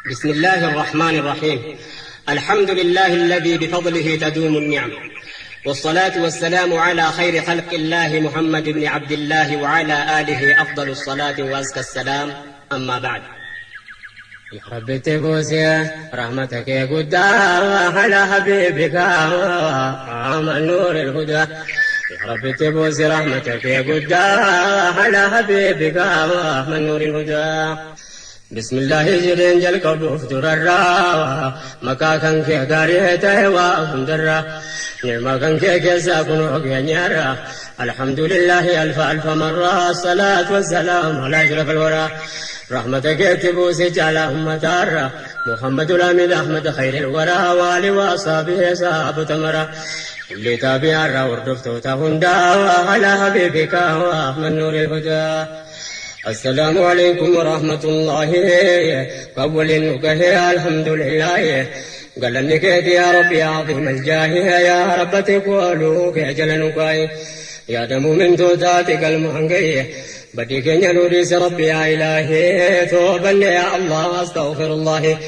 بسم الله الرحمن الرحيم. الحمد لله الذي بفضله تدوم النعم، والصلاة والسلام على خير خلق الله محمد بن عبد الله وعلى آله أفضل الصلاة وأزكى السلام. أما بعد. يا رب تبوسي رحمتك يا قدام على حبيبك من نور الهدى. يا رب تبوسي رحمتك يا قدام على حبيبك من نور الهدى. بسم الله jedheen jalqabuuf durarraa maqaa kan kee gaarii ta'e waa hundarraa ni'maa kan kee keessaa kunoo keenyarra الحمد لله ألف ألف مرة، الصلاة والسلام على أشرف الورى. رحمتك تبوسي على أمة محمد الأمين أحمد خير الورى وآله وأصحابه أصحاب تمرة اللي تابع hordoftoota hundaa على حبيبك من نور الهدى. السلام عليكم ورحمة الله. قبل نكه الحمد لله. قال لك يا ربي عظيم الجاه، يا رب تقولوك جل نكاي يا دم من توتاتك المهنجي بديك نوريس ربي يا إلهي. توبا يا الله استغفر الله.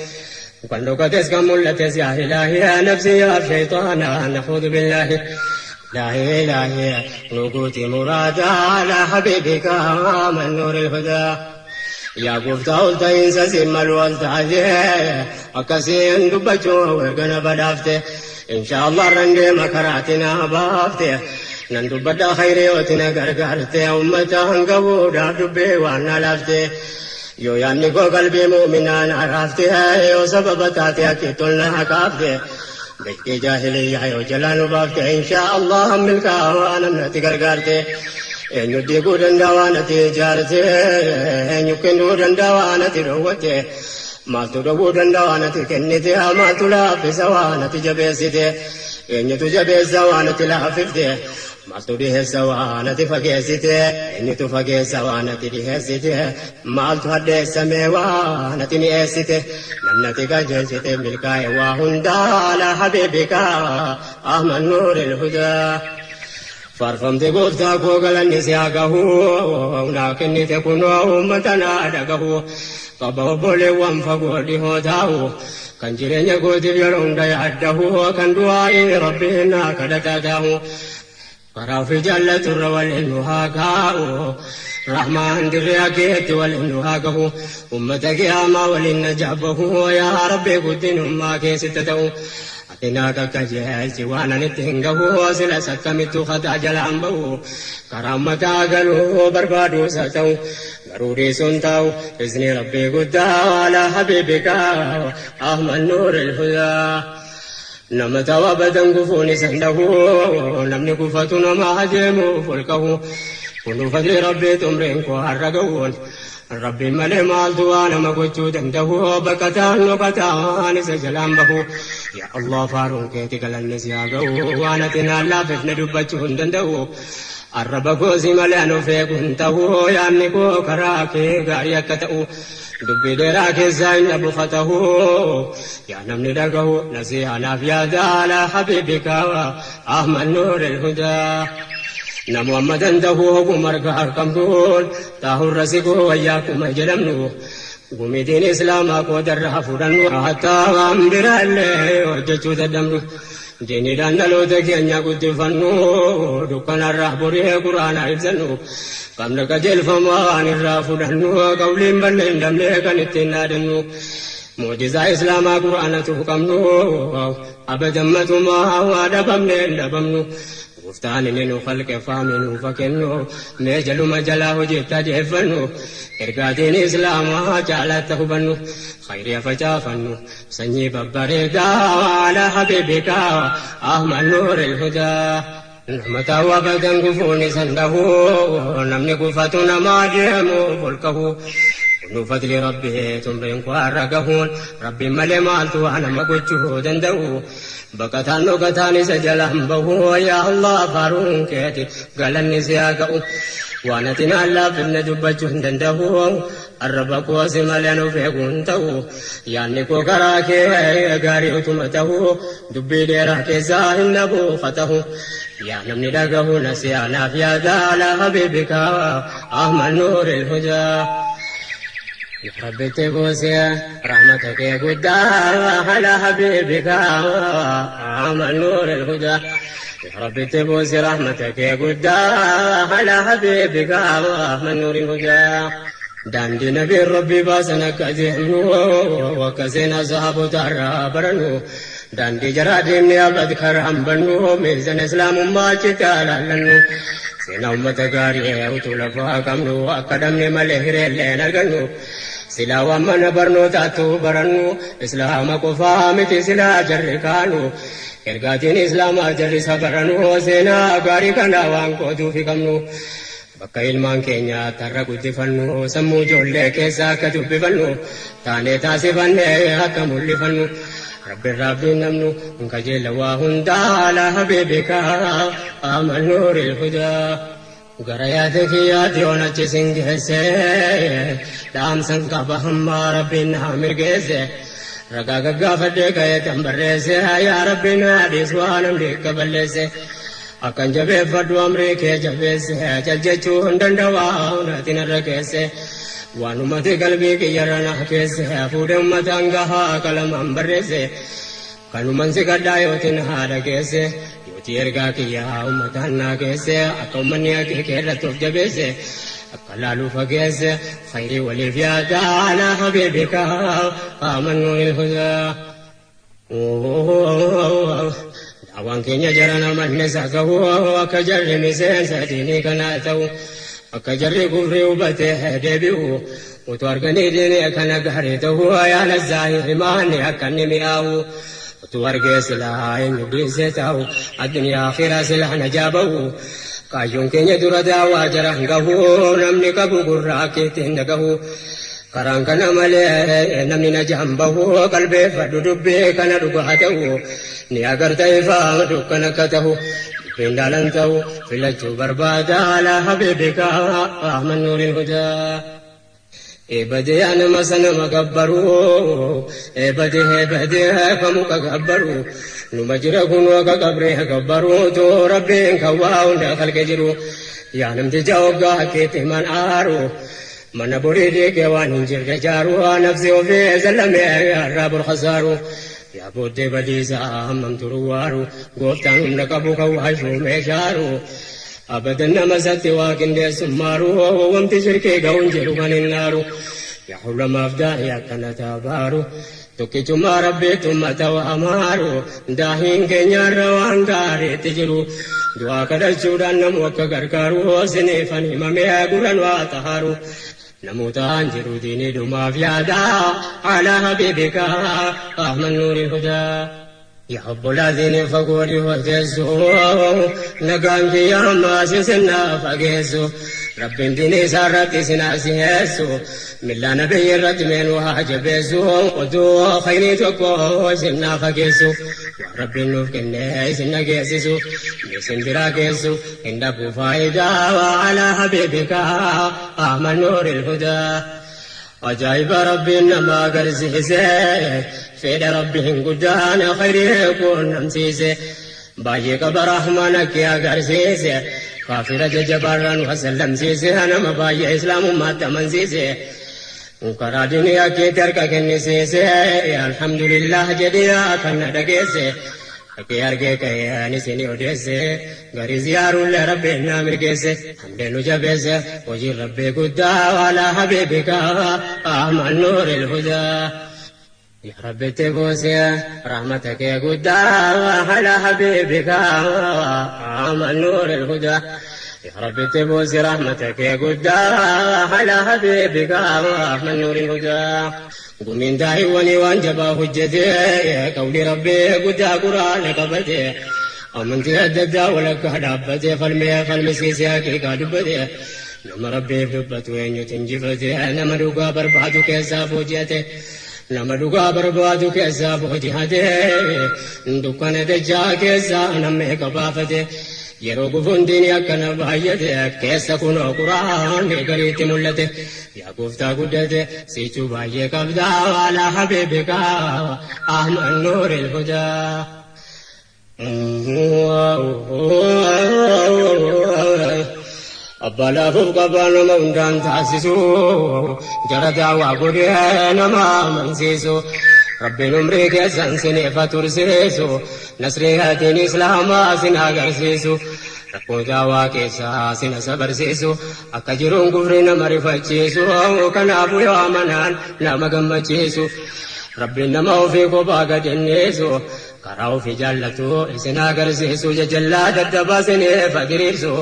كلك تسكن ملتس يا إلهي، يا نفسي يا شيطان نعوذ بالله. لا إله نقوتي مرادا على حبيبك من نور الهدى. يا gooftaa ol ta'iinsa simmal wal taatee akkasiin dubbachuu ergana badhaafte insha Allah randeema karaatina baafte nan dubbadha khayriyooti na gargaarte ummata hangabuudhaaf dubbee waan na laafte yoo yaanni koo qalbii muuminaa na raafte yoo sababa taate akki tolna hakaafte beektii jaahiliyyaa yoo jalaa nu baafte insha Allah milkaa'aa namnati gargaarte. Eenyu diiguu danda'a waan ati ijaarte? Eenyu kennuu danda'a waan ati dhoowwatte? Maaltu dhowwuu danda'a waan ati kennite? Maaltu laaffisa waan ati jabeessite? Eenyutu jabeessa waan ati laaffifte? Maaltu dhiheessa waan ati fageessite? Eenyutu fageessa waan ati dhiheessite? Maaltu hadheessamee waan ati mi'eessite? Namni ati qajeelchite milkaa'e waa hundaa على حبيبك أحمد نور الهدى. Faarfamte gooftaa koo, galanni si haa gahu. Naa kennite kunoo uummata naa dhagahu qaba. Obboleewwan fagoo dhihoo taa'u kan jireenya kootiif yeroo hunda yaaddahu kan du'aa'ii rabbiin naa kadhataa taa'u karaa ofii jaallaturra waliin nu haa kaa'u. Rahmaan dirree akeetti waliin nu haa gahu. Ummata qiyaamaa waliin na jabbahu. Yaa rabbi, guddinummaa keessatti ta'u ati naa qaqqajeelchi waan ani itti hin gahu. Silas akkamittu kataa jalaan bahu? Karaa ummataa galuu barbaadu isa ta'u garuu dhiisuun ta'u izni rabbii guddaa على حبيبك أحمد نور الهدى. Nama ta'u abadan gufuun isan dhahu, namni gufatu nama adeemuuf ol kahu. Kunu fadli rabbii xumreen koo har'a ga'uun rabbiin malee maaltu waa nama gochuu danda'u? Baqataan dhokataan isa jalaan bahu. Yaa Allah, faaruun keeti galanni si haa ga'u. Waan ati naan laafifne dubbachuu hin danda'u. Arraba koosi malee anu feeku hin ta'u. Yaanni koo karaa kee gaarii akka ta'u dubbii dheeraa keessaa hin dhabu ta'u. Yaa namni dhagahu, nasihaanaaf yaada على حبيبك أحمد نور الهدى. Namu amma danda'u ogummaa harka harkamtuun taahurra sigoo wayyaa akkuma jedhamnu gumitiin islaamaa qoodarraa fudhannu hattaa waan biraallee hojjechuu dadhabnu diiniidhaan dhaloota keenya guddifannu dukkanarraa borii quraanaa ibsannu qabna qajeelfamaa waan irraa fudhannu qawliin banne hin dhabne kan ittiin dhaadannu mucjizaa islaamaa quraanatu qabnu abajammatumaa waa dhabamne hin dhabamnu. Gooftaan inni nu kalqe faame nuufa kennu mee jaluma jalaa hojiitti ajeeffannu ergaatiin islaamaa jaalatta hubannu khayriya facaafannu sanyii babbareedaa على حبيبك أحمد نور الهدى. Nama ta'u abadan gufuun isan dhahu, namni gufatu nama deemuuf ol kahu. Kunu fadli rabbii xumreen koo har'a gahuun rabbiin malee maaltu waa nama gochuu danda'u? Baqataan dhokataan isa jalaan bahu. Yaa Allah, faaruun keeti galanni si haa ga'u. Waan ati naan laaffifne dubbachuu hin danda'u. Arraba koo si malee nuuf eeguu hin ta'u. Yaanni koo karaa kee gaarii utuma ta'u dubbii dheeraa keessaa hin dhabu ta'u. Yaa namni dhagahu, nasihaanaaf yaada على حبيبك أحمد نور الهدى. يا رب تبوسي Rahmata kee guddaa ala habiibika amal nuuril hudaa. Yaa Rabbi itti buusi rahmata kee guddaa ala habiibika amal nuuril hudaa. Daandii nabiin Rabbi baasan akka deemnu akka seenaa sahaabota irraa barannu daandii jaraa deemnee abad karaan bannu miizana islaamummaa achitti haa laallannu seenaa ummata gaarii utuu lafaa qabnu akka dhabne malee hireellee hin argannu silaa waan mana barnootaattu barannu islaama qofaa miti silaa jarri kaanu ergaatiin islaamaa jarri sabaranu seenaa gaarii kana waan qooduufi qabnu. Bakka ilmaan keenya tarra guddifannu, sammuu ijoollee keessa akka dubbifannu, taanee taasifannee akka mul'ifannu. Rabbirraa abdiin namnu hin kajeella waa hundaa ala habiibika amal nuuril hudaa. Gara yaada kiyyaatti yoon achi sin geesse, dhaamsan qaba hamma Rabbiin naa mirgeesse. Ragaa gaggaafadhee ka'ee tan barreesse, yaa Rabbi naa dhiis waan namni akka balleesse. Akkan jabeeffadhu amrii kee jabeesse cal jechuu hin danda'u nati narra keesse waan ummati qalbii kiyyarra na keesse fuudhe ummataan gahaa qalamaan barreesse kanuman si kadhaa yootiin haadha keesse yootii ergaa kiyyaa ummataan naa keesse akka ummanni akeekee irratti of jabeesse akka laaluu fageesse khayrii waliif yaadaa alaa habiibika amanuu ilhudaa. Daawaan keenya jarana manni isaa gahu akka jarri miseensa diinii kanaa ta'u akka jarri kufrii hubatee deebi'u utuu arganii diinii kana gaarii ta'u yaala zaahimaani akka inni mi'aawu utuu argee silaa eenyu dhiisee taa'u addunyaa akhiraa silaa najaa ba'u kaayyoon keenya dura daawaa jara gahu namni qabu gurra akka ittiin dhagahu. Karaan kana malee namni najaan bahu qalbeeffadhu dubbii kana dhugaa ta'u ni agarta ifaa dukkana akka ta'u dubbiin dhaalan ta'u filachuu barbaada alaa habiibika ahmad nuuril hudaa. Eebadee anama sanama gabbaru eebadee eebadee ka muka gabbaru numa jira kunoo ka qabree gabbaru too rabbiin kan waa hunda kalqe jiru yaa namticha hoggaa keetti man aaru Mana borii diigee waan hin jirre jaaru nafsi ofii zallamee har'aa bor khasaaru yaa booddee badiisa hammam turu waaru gooftaan humna qabu kan waa shuumee shaaru abadan nama isatti waa qindeessun maaru wamti shirkii ga'uun jedhu kan hin naaru yaa hawlamaaf daahii akkana taabaaru tokkichummaa rabbiitti ummata waa maaru daahiin keenyaarra waan gaariitti jiru du'aa kadhachuudhaan namu akka gargaaru siniifan himamee gurran waa tahaaru namootaan jiru diinii dhumaaf yaada alaa habiibika ahmad nuuri hudaa. Yaa obbolaa diinii fagoo dhihoo teessu nagaan kiyya ammaa isin naa fageessu rabbiin diinii isaa irratti isin haa siheessu millaa nabiyyi irratti mee nu haa jabeessu oduu khayrii tokko isin naa fageessu waan rabbiin nuuf kenne isin dhageessisu isin biraa geessu hin dhabu faayidaa alaa habiibika ahmad nuuril hudaa. Ajaa'iba Rabbiin nama agarsiise fedha Rabbiin guddaan khayrii quunnamsiise baay'ee qaba rahmaan akki agarsiise kaafira jajjabaarraa nu asallamsiise nama baay'ee islaamummaatti amansiise karaa diinii akkiitti harka kennisiise alhamdulillah jedhee kan na dhageesse Dhaqee argee ka'ee ani isinii odeesse garii ziyaaruullee rabbiin naa mirgeesse hamdee nu jabeesse hojiin rabbii guddaa alaa habiibika ahmad nuuril hudaa. Yaa Rabbi itti buuse rahmata kee guddaa alaa habiibika ahmad nuuril hudaa. Yaa Rabbi itti buuse rahmata kee guddaa alaa habiibika ahmad nuuril hudaa. Gumiin daa'iwwanii waan jabaa hojjete qawlii rabbii guddaa quraana qabate amantii adda addaa walakkaa dhaabbate falmee falmisiisee haqiiqaa dubbate nama rabbiif dubbatu eenyutu injifate nama dhugaa barbaadu keessaa booji'ate nama dhugaa barbaadu keessaa booji'ate dukkana dachaa keessaa namni qabaafate yeroo gufuun diinii akkana baay'ate keessa kunoo quraanni gariitti mul'ate Yaa gooftaa guddate sichuu baay'ee qabda ala habiibika ahmad nuuril hudaa. Abbaa laafuuf qabaa nama hundaan taasisu, jara daawaa godhee nama amansiisu. Rabbiin umrii keessan siniif haa tursiisu, nasrii diin islaamaa sin agarsiisu. Rakkoo daawaa keessaa sin sabarsiisu, akka jiruun kufri nama rifachiisu, kanaafuu yoo amanaan nama gammachiisu. Rabbiin nama ofii kophaa gad innisu, karaa ofii jaallatu isin agarsiisu, jajallaa daddabaa siniif diriirsu.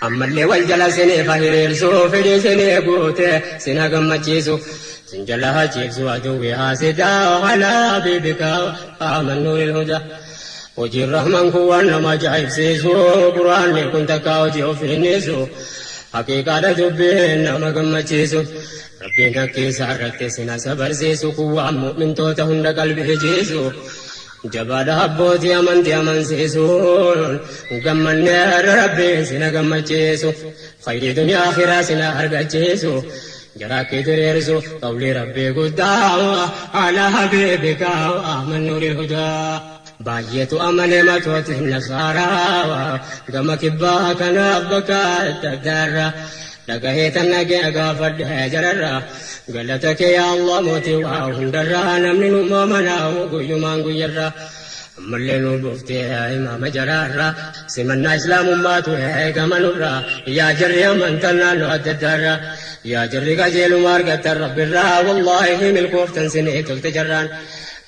Ammallee wal jala siniif hiriirsu, fedhii sinii guute sin gammachiisu. Sin jala hachiifsu aduwwi haasidaa alaa habiibika Ahmad Nuuril Hudaa. Hojiin Rahmaan kun waan nama ajaa'ibsiisu, Quraanni kun takkaa hojii ofiinisu, haqiiqaadha dubbiin nama gammachiisu. Rabbiin haqqii isaa irratti sin sabarsiisu, kun waan mu'mintoota hunda qalbii jiisu. Jabaadha abbootii amantii amansiisuun, gammanneerra Rabbiin sina gammachiisu. Khayrii duniyaa akhiraa sina argachiisu. Jaraakii diriirsu qawlii Rabbii guddaa alaa habiibika Ahmad Nuuril Hudaa. Baay'eetu amane matooti nasaaraa gama kibbaa kanaaf bakka adda addaarra. Dhagahee tan dhagee gaafadhe jararra. Galata kee yaa Allah mootii waa hundarra, namni nu amanaa guyyumaan guyyarra. Ammallee nu buuftee imaama jaraarra, simannaa islaamummaatu eegamanurra. Yaa jarri amantan naannoo adda addaarra. Yaa jarri qajeeluma argattan Rabbirraa, wallaahi milkooftan sinii tolte jarraan.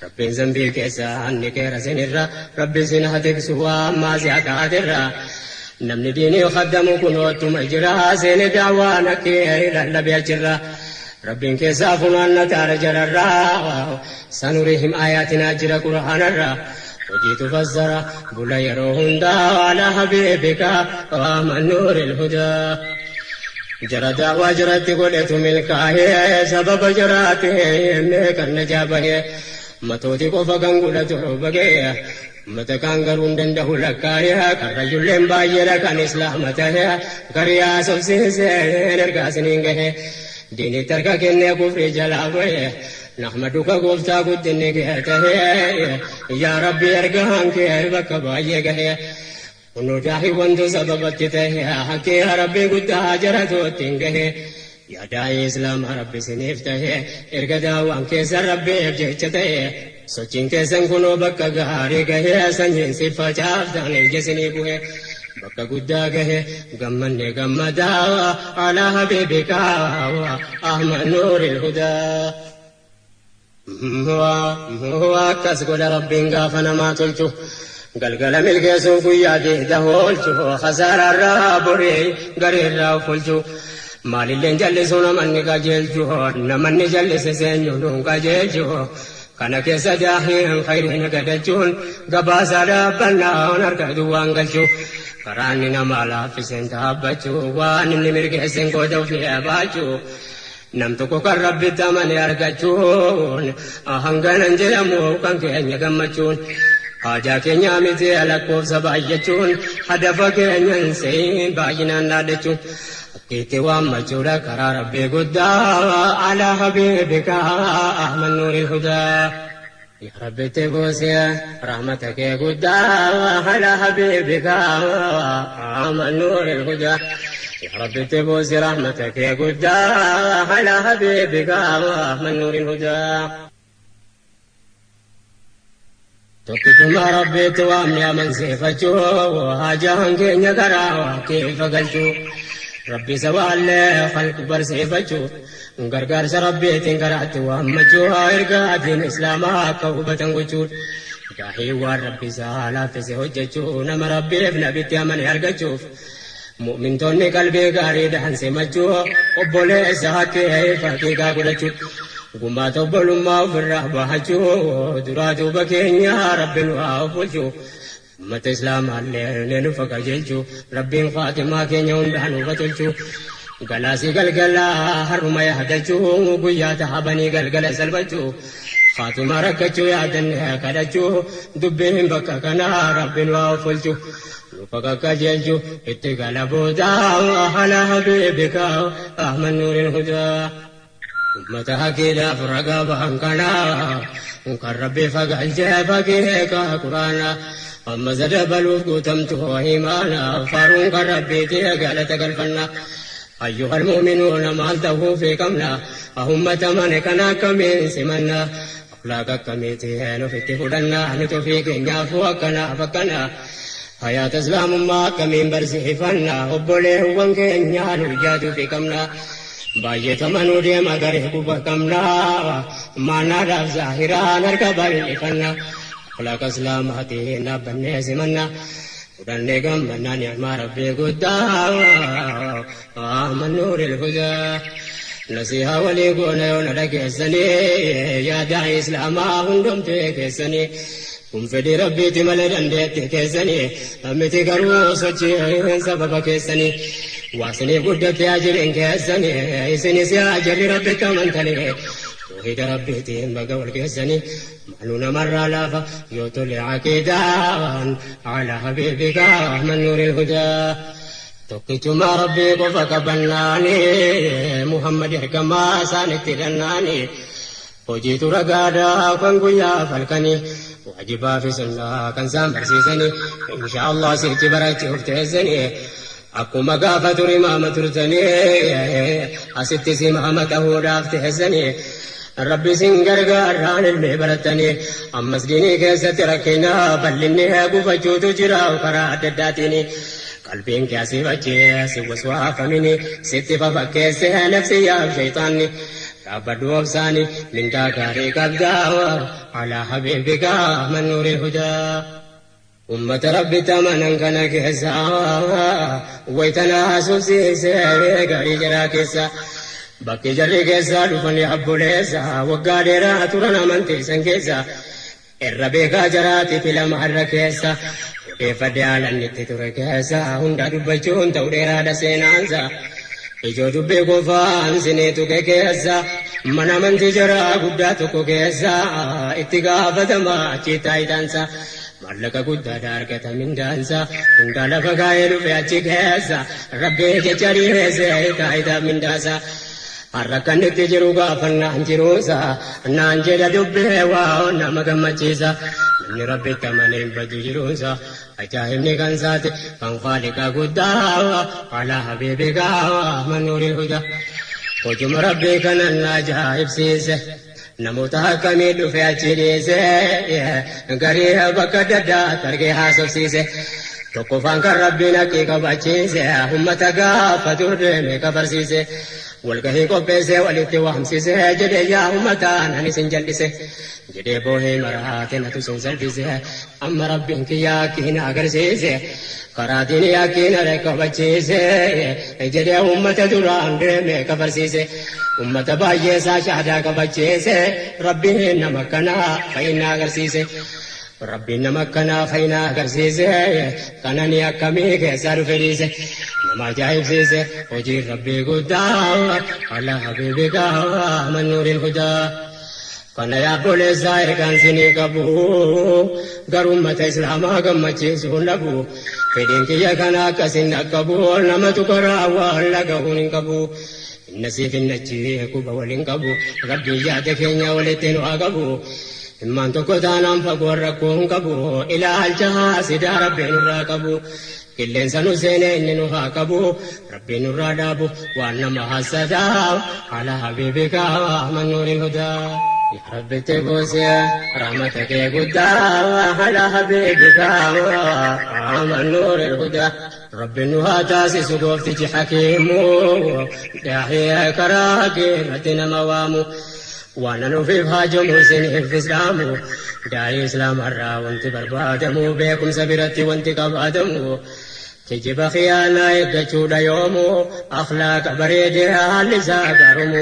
Rabbiin zambii keessa anni keera sinirra, Rabbi sin haa tiksu waa ammaa si hataatirra. Namni diinii khaddamu kunoottuma jira, seene daawwaan akkee lallabee achirra. Rabbiin keessaa funaannataara jararraa, sanurihim aayaatinaa jira qur'aanarra. Hojiitu fassara bula yeroo hundaa alaa habiibika Ahmad Nuuril Hudaa. Jara daawwaa jaratti godhetu milkaa'ee, sababa jaraati meeqan najaa bahee, matooti qofa kan godhatu bagee, ummata kaan garuu hin danda'u lakkaa'ee, karrayyulleen baay'eedha kan islaama ta'e, garii haasofsiisee ergaa isiniin gahe, diinitti harka kennee kufrii jalaa bahe. Nahmaduka gooftaa guddinni kee ta'e, yaa Rabbi ergaan kee bakka baay'ee gahe. Kunoo daa'ii wantu sababatti ta'e, haqqii Rabbii guddaa jaratu ittiin gahe. Yaa daa'ii islaamaa Rabbi isiniif ta'e, erga daawwaan keessan Rabbiif jecha ta'e. Sochiin keessan kunoo bakka gaarii gahe, sanyiin si facaaftan ija isinii buhe. Bakka guddaa gahe, gammanne gammadaa alaa habiibika Ahmad Nuuril Hudaa. Akkas godha Rabbiin gaafa namaa tolchu. Galgala milkeessuuf guyyaa diida oolchu. Khasaaraarraa borii gareerraa of oolchu. Maalilleen jallisu namanni qajeelchu. Namanni jallise seenyu nuun qajeelchu. Kana keessa daahiin khayriin gadachuun gabaasaa dhaabbannaan harka duwwaan galchu. Karaanni namaa laaffiseen dhaabbachuu, waan inni mirgeesseen qooda ofii baachuu. Nam tokko kan Rabbitti amane argachuun hanganan jedhamu kan keenya gammachuun. Haajaa keenya miti lakkoofsa baay'achuun, hadafa keenya hin seeyin baay'inaan dhaaddachuun. Akkiitti waammachuudha karaa Rabbii guddaa alaa habiibika Ahmad Nuuril Hudaa. Yaa Rabbi itti buusee rahmata kee guddaa alaa habiibika Ahmad Nuuril Hudaa. Yaa Rabbi itti buusee rahmata kee guddaa alaa habiibika Ahmad Nuuril Hudaa. Tokkichummaa Rabbiitti waamni amansiifachuu, haajaan keenya karaa keessa galchuu. Rabbi sabaallee khalqu barsiifachuu, gargaarsa Rabbiitiin karaatti waammachuu, ergaa diin islaamaa akka hubatan gochuu. Daahii waan Rabbi isaa laaffise hojjechuu, nama Rabbiif nabitti amane argachuuf. Mu'mintoonni qalbii gaariidhaan simachuu, obboleessa haqqee haqiiqaa godhachuu. Gumaata obbolummaa ofirraa bahachuu, duraa duuba keenya Rabbi nu haa oolchu. Ummata islaamaallee nu qajeelchu, Rabbiin faatimaa keenya hundaa nuuf tolchu. Galaasii galgalaa har'uma yaadachuu, guyyaa tahabanii galgala salphachuu. Faatimaa rakkachuu yaadanne kadhachuu, dubbiin bakka kanaa Rabbi nu haa oolchu. Nu qajeelchu itti gala boodaa alaa habiibika Ahmad Nuuril Hudaa. Ummata haqiidhaaf ragaa bahan kanaa kan Rabbi fagalchee fageeka quraana. Amma sadabaluuf guutamtu imaana faaruun kan rabbiiti galata galfanna. أيها المؤمنون maal ta'uu fi qabna ummata mana kana akkamiin simanna akhlaaq akkamiiti nufitti fudhanna nuti ofii keenyaafuu akkanaaf akkana hayaata islaamummaa akkamiin barsiifanna obboleewwan keenyaa nu jaatuu fi qabna baay'eetamanuu deema garee quba qabna maanaadhaaf zaahiraan harka bal'ifanna akhlaaqa islaamaatiin dhaabbannee simanna fudhannee gammannaa ni'maa rabbii guddaa nuuril hudaa. Nasihaa walii goona yoo na dhageessanii yaada islaamaa hundumtee keessanii kun fedhii rabbiiti malee dandeetti keessanii miti garuu sochiin sababa keessanii waasiniif guddatte ajiriin keessanii isinis yaa jarri rabbitti amantanii tawhiida rabbiitiin baga wal keessanii maaluu namarraa laafa yoo tole aqiidaan ala habiibika man nuuril hudaa. Tokkichuma rabbii qofa qabannaani Muhammad ergamaa isaanitti hidhannaani hojiitu ragaadhaa kan guyyaa falkanii waajibaa fi sunnaa kan isaan barsiisanii insha Allah sitti barachuuf teessanii akkuma gaafa ture imaama turtanii asittis imaama ta'uudhaaf teessanii rabbi isin gargaarraan ilmee barattanii ammas diinii keessatti rakkina bal'inni gufachuutu jira karaa adda addaatiin qalbiin kee asii achi si waswaafamini sitti fafakkeesse nafsiyyaaf shayxaanni dhaabbadhu obsaani mindaa gaarii qabdaa alaa habiibika man nuuril hudaa. Ummata rabbitti amanan kana keessa waytana haasofsiisee gaarii jaraa keessa bakki jarri keessaa dhufanii abboleessa waggaa dheeraa turan amantiisan keessa irra beekaa jaraati filama har'a keessa odeeffadhe haalan itti ture keessa hunda dubbachuun ta'u dheeraadha seenaansa ijoo dubbii qofaan sinii tuqe keessa mana amantii jaraa guddaa tokko keessa itti gaafatama achi taayitaansa maallaqa guddaadha argata mindaansa hunda lafa kaa'ee dhufe achi keessa rabbii jecha dhiyeesse taayitaa mindaasa. Har'a kan itti jiru gaafannaan jiruusa naan jedha dubbee waa nama gammachiisa namni rabbitti amanee hin badu jiruunsa ajaa'ibni kan saate kan faaliqa guddaa ala habiibika man nuuril hudaa hojuma rabbii kanan na ajaa'ibsiise namoota akkamii dhufe achi dhiise garii bakka adda addaatti argee haasofsiise tokkoffaan kan rabbiin haqqii qabachiise ummata gaafatu deeme kafarsiise walgahii qopheesse walitti waamsise jedhe yaa ummataan ani isin jal'ise jedhee boohee maraate natu isin salphise amma rabbiin kiyya akkiin agarsiise karaa diinii akkiin kabachiise jedhee ummata duraan deeme kafarsiise ummata baay'ee isaa shahaadaa kabachiise rabbiin nama akkanaa fayyina agarsiise. Rabbiin nama akkanaa fayyina agarsiise kanani akkamii keessaa dhufe dhiise nama ajaa'ibsiise hojiin rabbii guddaa ala habiibika man nuuril hudaa. Kana yaabboleessaa ergaan sinii qabu garuu ummata islaamaa gammachiisuu hin dhabu fedhiin kiyya kana akkasin dhaqqabu namatu karaa waan lagahuun hin qabu. Inna siif hin achi quba waliin qabu rabbiin yaada keenya walitti nu haa qabu. Ilmaan tokko taanaan fagoo rakkoo hin qabu ilaalcha haasidaa rabbiin nurraa qabu. Qilleensa nu seenee inni nu haa qabu rabbiin nurraa dhaabu waan nama hasadaa ala habiibika man nuuril hudaa. Yaa Rabbitti buusee rahmata kee guddaa ala habiibika man nuuril hudaa. Rabbiin nu haa taasisu gooftichi hakiimu daahee karaa kee irratti nama waamu. Waan an ofiif haajamu isiniif islaamu daa'ii islaamarraa wanti barbaadamu beekumsa biratti wanti qabaatamu kijiba khiyaanaa eeggachuudha yoomu akhlaaqa bareedee haalli isaa gaarumu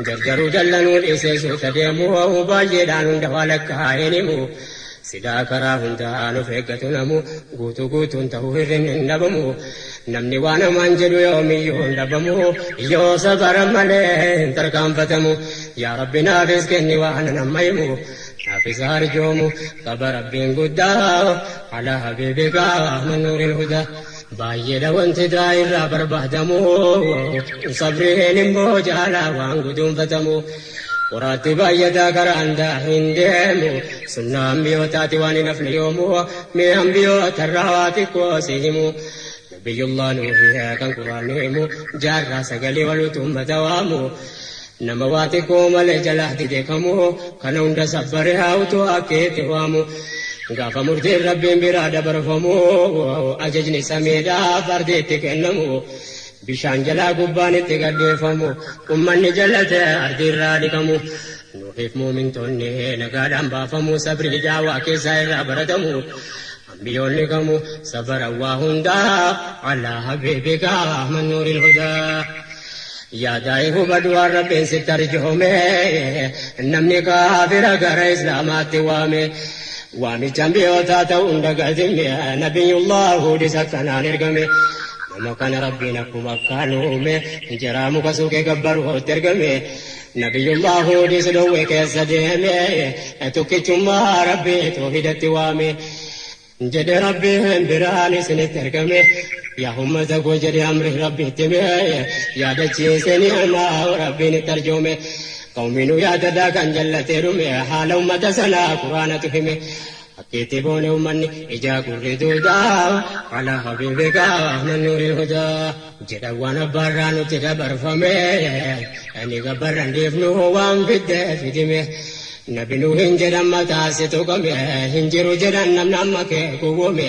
jarjaruu jallanuu dhiisee suuta deemu baay'eedhaan hunda waa lakkaa'een himu silaa karaa hundaan of eeggatu namu guutuu guutuun ta'uu hir'inni hin dhabamu namni waan hamaan jedhu yoomiyyuu hin dhabamu yoo sabara malee hin tarkaanfatamu yaa rabbi naafis kenni waan nama himu naafis arjoomu qaba rabbiin guddaa ala habiibika man nuuril hudaa baay'eedha wanti daa'irraa barbaadamu sabriin immoo jaalaa waan guduunfatamu. Qoraatti baay'ataa karaan hin deemu. Sunnaa ambiyootaati waan hin hafne yoomuu. Mee ambiyootarraa waa xiqqoo si himu. Nabiyyullah Nuuhi kan Quraanni himu. Jaarraa sagalee waluutu ummata waamu. Nama waa xiqqoo malee jalaa dide kamuu. Kana hunda sabbaree haa utuu akkeetti waamu. Gaafa murtiin Rabbiin biraa dabarfamu. Ajajni samiidhaaf ardiitti kennamu. Bishaan jalaa gubbaan itti gaddeeffamu. Ummanni jallate ardiirraa dhiqamu. Nuuhiif muumintoonni nagaadhaan baafamu. Sabrii daawaa keessaa irraa baratamu. Ambiyoonni kamu sabara waa hundaa. Alaa habiibika man nuuril hudaa. Yaadaa'ii hubadhu waan Rabbiin sitti arjoome. Namni kaafira gara Islaamaatti waame. Waamicha ambiyootaa ta'uun dagatime. Nabiyyullah Huudis akkanaan ergame. Nama kana Rabbiin akkuma akkaan uume. Jaraa muka suuqee gabbaruutti ergame. Nabiyyullah Huudis dhowwee keessa deeme. Tokkichummaa Rabbii toohidatti waame. Jedhe Rabbiin biraan isinitti ergame. Yaa ummata koo jedhe amri Rabbiitti hime. Yaadachiise ni'maa Rabbiin itti arjoome. Qawmiinuu yaadadaa kan jallatee dhume. Haala ummata sanaa Quraanatu hime. Akkiitti boone ummanni ijaa gurri duudaa. Alaa habiibika man nuuril hudaa. Jedha waan abbaarraa nutti dabarfame. Ani gabbarran dhiifnu waan fidde fidime. Nabi Nuuhin jedhan mataa si tuqame. Hin jiru jedhan namni amma kee gowwoome.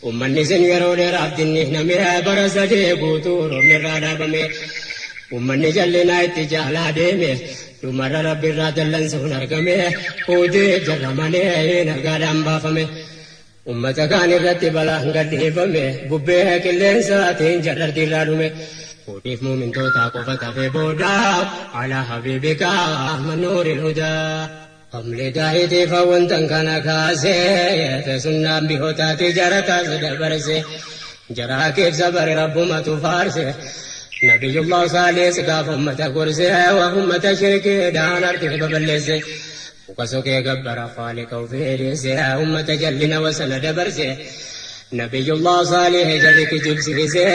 Ummanni isin yeroo dheeraaf dinnihname. Bara sadii guutuu roobni irraa dhaabame. Ummanni jallinaa itti jaalaa deeme. Dhumarra Rabbi irraa dallansuun argame. Huudii jarra malee nagaadhaan baafame. Ummata kaan irratti balaan gadhiifame. Bubbee qilleensaatiin jarrarti irraa dhume. Huudiif muumintootaa qofa tafee booda. Alaa habiibika man nuuril hudaa. Hamlee daa'itiif wantan kana kaasee. Sunnaan bihootaati jara taase dabarse. Jaraa keessa bare Rabbumatu faarse. Nabiyyullah Saalis gaafa ummata gorse. Waa ummata shirkiidhaan argee baballeesse. Muka sokee gabbara Khaaliqa ofii dhiise. Ummata jallina wasana dabarse. Nabiyyullah Saalih jarri kijibsiise.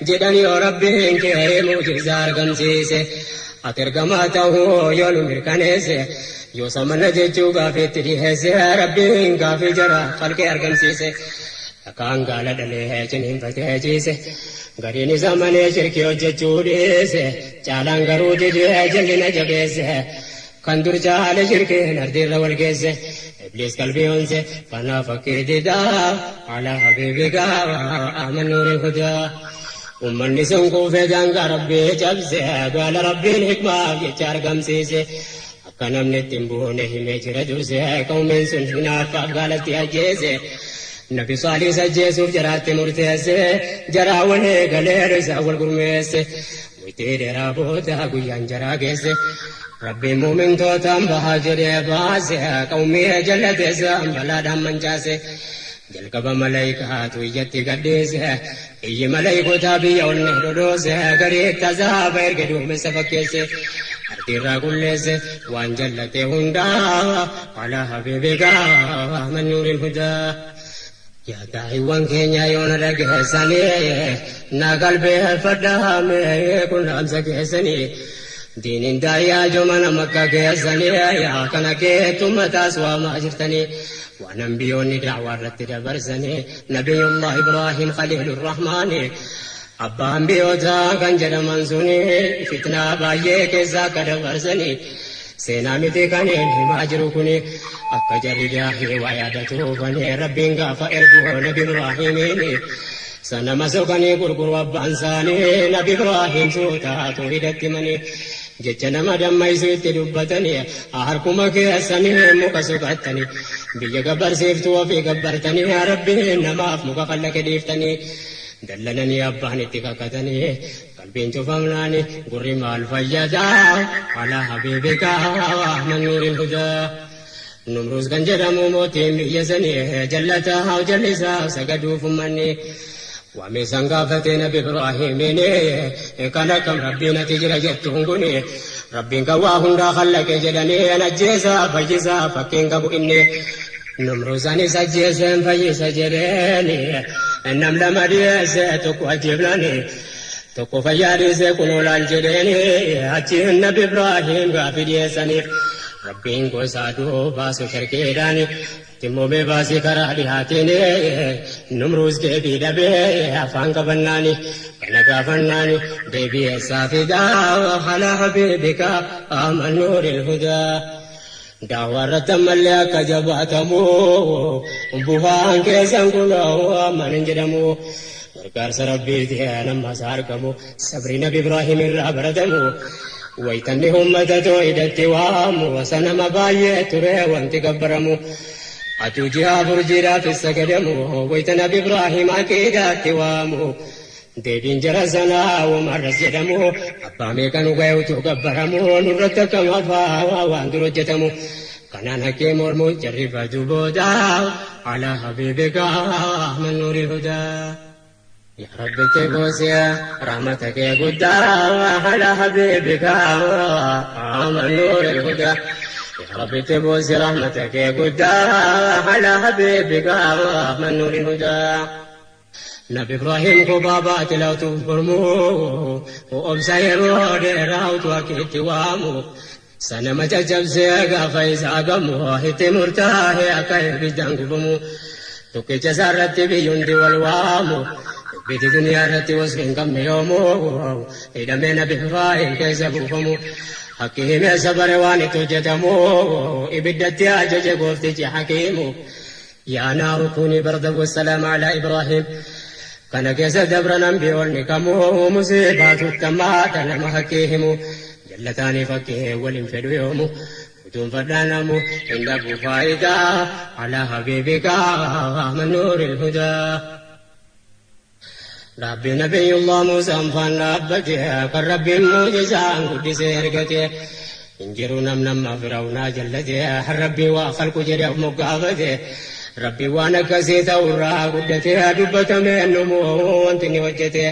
Jedhan yoo Rabbiin kee muujizaa argamsiise. Ati ergamaa ta'uu yoo nu mirkaneesse. Yoo samana jechuu gaafeetti dhiheesse. Rabbiin gaafii jara qalqee argamsiise. Dhakaan gaala dhalee ciniinfatee ciise. Gariin isa malee shirkii hojjechuu dhiise. Caalaan garuu didee jallina jabeesse. Kan dur caale shirkiin ardiirra wal geesse. Ibliis qalbii onse kanaaf fakkii didaa. Alaa habiibika aman nuuril hudaa. Ummanni sun kuufee daangaa Rabbii cabse. Gaala Rabbiin hikmaaf jecha argamsiise. Akka namni itti hin buune himee jira durse. Qawmiin sun hinaaffaaf gaalatti ajjeese. Nabi Saaliis ajjeesuuf jaraatti murteesse. Jaraa wal eegalee isaa wal gurmeesse. Murtii dheeraa booda guyyaan jaraa geesse. Rabbiin muumintootaan bahaa jedhee baase. Qawmii jallateessa balaadhaan mancaase. Jalqaba malaayikaatu iyyatti gadhiise. Iyyi malaayikotaa biyya ol ni dhodhoose. Garii tazaaba erga duumessa fakkeesse. Ardiirraa qulleesse waan jallate hundaa. Alaa habiibika man nuuril hudaa. Yaa daa'iwwan keenya yoona dhageessanii. Na qalbeeffadhaa mee kun dhaamsa keessanii. Diiniin daayyaa jomana makka keessanii. Yaa kana keettu mataas waamaa jirtanii. Waan ambiyoonni da'waa irratti dabarsanii. Nabiyullah Ibraahim Khaliilur Rahmaani. Abbaa ambiyootaa kan jedhaman suni fitnaa baay'ee keessaa akka dabarsanii. Seenaa miti kan himaa jiru kuni akka jarri daahii waa yaadatuufani Rabbiin gaafa ergu Nabi Ibraahimiini. Sanama sokanii gurguru abbaan isaanii Nabi Ibraahim suutaa toohidatti himanii. Jecha nama dammaysu itti dubbatanii harkuma keessanii muka soqattanii biyya gabbarsiiftuu ofii gabbartanii Rabbiin namaaf muka kallaqe dhiiftanii dallananii abbaan itti kakatanii qalbiin cufamnaani gurri maal fayyadaa alaa habiibika man nuuril hudaa. Numruus kan jedhamu mootiin biyya sanii jallataa jallisaa sagaduuf ummanni. Waamisan gaafatee Nabi Ibraahimiin kan akkam Rabbiin ati jira jettuun kuni Rabbiin kan waa hundaa khallaqe jedhanii ajjeesaa fayyisaa fakkiin qabu inni. Numruusanis ajjeeseen fayyisa jedheeni nam lama dhiyeesse tokko ajjeefnani. Tokko fayyaa dhiisee kunoo laal jedheeni achiin Nabi Ibraahiim gaaffii dhiyeessaniif. Rabbiin gosa aduu baasu sharkiidhaan timmoo mee baasii karaa dhihaatiin Numruus deebii dhabee afaan qabannaani kana gaafannaani deebii eessaa fidaa halaa habiibika aman nuuril hudaa. Daawaa irratti ammallee akka jabaatamu bu'aan keessan kunoo amman hin jedhamu. Gargaarsa Rabbiitiin ammas argamu sabri Nabi Ibraahim irraa baratamu. Waytanni ummata toohidatti waamu sanama baay'ee ture wanti gabbaramu. Atuu ji'a afur jiidhaafis sagadamu wayta Nabi Ibraahim aqiidaatti waamu. Deebiin jara sanaa womarras jedhamu abbaa meeqa nu ga'e utuu gabbaramu nurratti akkam hafaa waan dur hojjetamu kanaan haqqee mormuun jarri badu booda alaa habiibika ahmad nuuril hudaa. Yaa Rabbi teeboosiya rahmata kee guddaa alaa habiibika ahmad nuuril hudaa. Yaa Rabbi teeboosiya rahmata kee guddaa alaa habiibika ahmad nuuril hudaa. Nabi Ibraahim kophaa baatila utuu mormuu obsa yeroo dheeraa utuu akkitti waamu sanama caccabsee gaafa isaa gamu itti murtaa'e akka ibiddaan gubamu tokkicha isaa irratti biyyi hundi wal waamu ibiddi duniyaa irratti wasfi hin qabne yoomuu hidhamee Nabi Ibraahim keessa buufamu hakki himee sabare waan itti hojjetamu ibiddatti ajaje gooftichi hakiimu. Yaa naaru kuunii bardan wassalaama alaa Ibraahiim. Kana keessa dabran ambiyoonni kamuu musiibaatu tammaata nama haqqii himu. Jallataanii fakkii waliin fedhu yoomu. Utuun fadhaa namu hin dhabu faayidaa alaa habiibika man nuuril hudaa. Rabbi Nabiyyullah Muusaan faan dhaabbate kan Rabbiin mu'jizaan guddisee ergate hin jiru nam nama Fir'aawnaa jallate har Rabbii waa khalqu jedhe of moggaafate Rabbi waan akkasii ta'urraa guddate dubbatame numu wanti inni hojjete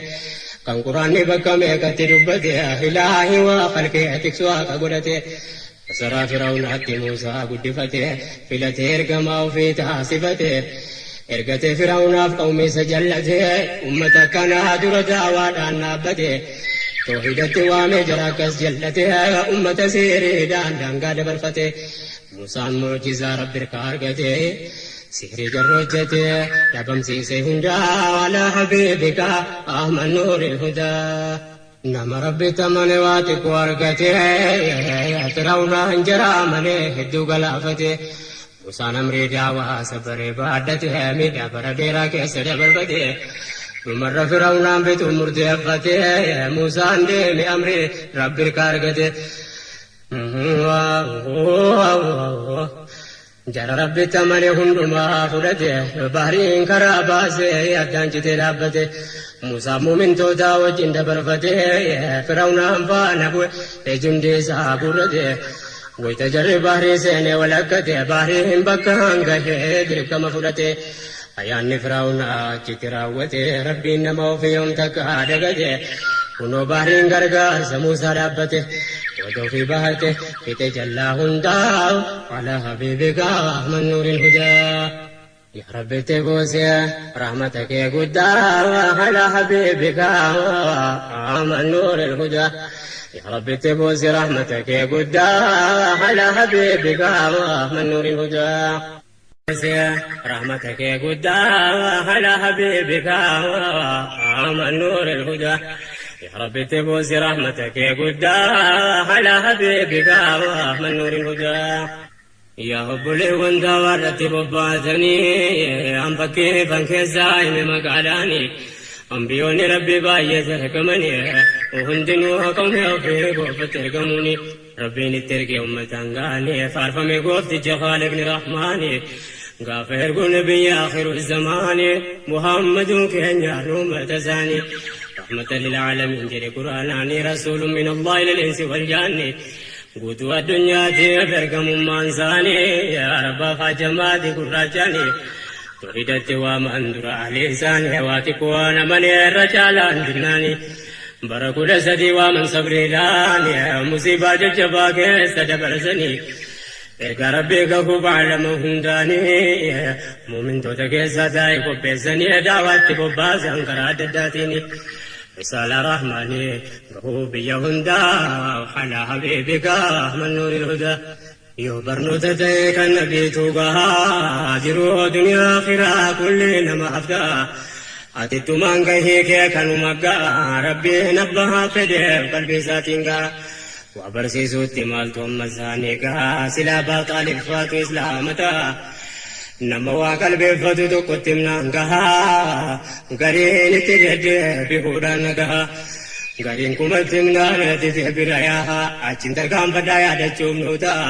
kan quraanni bakka meeqatti dubbate ilaahi waa khalqee tiksu akka godhate Masaraa Fir'awnaatti Muusaa guddifate, filatee ergamaa ofii taasifate. Ergatee Fir'awnaaf qawmii isa jallate, ummata akkanaa dura da'waadhaan dhaabbate. Toohidatti waamee jara akkas jallate, ummata sihiriidhaan daangaa dabarfate. Muusaan mu'jizaa Rabbi irkaa argate, sihrii jarri hojjate, dhabamsiise hundaa alaa habiibika Ahmad nuuril hudaa. Nama Rabbitti amane waa xiqqoo argate, Fir'awnaan jara amane hedduu galaafate. Musaan amrii daawaa sabaree baadhate, miidhaa bara dheeraa keessa dabarfate. Dhumarra Fir'awnaan fixuuf murteeffate, Musaan deeme amrii Rabbi irkaa argate. Jara Rabbitti amane hundumaa fudhate, bahriin karaa baasee addaan citee dhaabbate. Muusaan mu'mintootaa wajjin dabarfate, Fir'awnaan faana bu'e, jundii isaa guurrate. Wayta jarri bahrii seenee walakkate, bahriin bakka hangahee dirqama fudhate. Ayaanni Fir'awnaa achitti raawwate, Rabbiin nama ofii yoom takka dagate. Kunoo bahriin gargaarsa Muusaa dhaabbate, qooda ofii bahate, fixe jallaa hundaa, alaa habiibika man nuuril hudaa. Yaa Rabbi itti buusi rahmata kee guddaa, alaa habiibika man nuuril hudaa. Yaa Rabbi itti buusi rahmata kee guddaa, alaa habiibika man nuuril hudaa. Rahmata kee guddaa ala habiibika man nuuril hudaa. Yaa Rabbi itti buusi rahmata kee guddaa ala habiibika man nuuril hudaa. Yaa obboleewwan daawaa irratti bobbaatanii an fakkeeffan keessaa hime maqaadhaanii ambiyoonni Rabbi baay'ee ergamanii hundinuu qawmii ofii goofatti ergamuuni. Rabbiin itti erge ummataan ga'anii faarfame gooftichi khaaliqni rahmaani gaafa ergu nabiyya akhiru zamaani Muhammadun keenya ummata isaanii rahmatan lil aalamiin jedhe qur'aanaani rasuulun min Allah ilal insi wal jaanni guutuu addunyaatiif ergamummaan isaanii arabbaaf hajamaati gurraachaani toohidatti waaman dura ahli isaanii waa xiqqoo waan amanee irra caalaan dinnaani Bara 13 waaman sabriidhaan musiibaa jajjabaa keessa dabarsanii ergaa Rabbii kakuu baalama hundaanii muumintoota keessaa taa'e qopheessanii daawaatti bobbaasan karaa adda addaatiin. Risaalaa Rahmaanii gahuu biyya hundaa alaa habiibika man nuuril hudaa. Yoo barnoota ta'e kan nabiitu gahaa jiruu duniyaa akhiraa kulli namaaf ta'a. Atittumaan gahii kee kanuma ga'a Rabbiin abbaa fedheef qalbii isaatiin ga'a. Waa barsiisuutti maaltu amma isaanii ga'a silaa abbaa Xaalib faatu islaama ta'a. Nama waa qalbeeffatu tokkotti himnaan gaha gariin itti deddeebi'uudhaan nagaha. Gariin kumatti himnaan didee bira yaa'a achiin tarkaanfadhaa yaadachuuf nuu ta'a.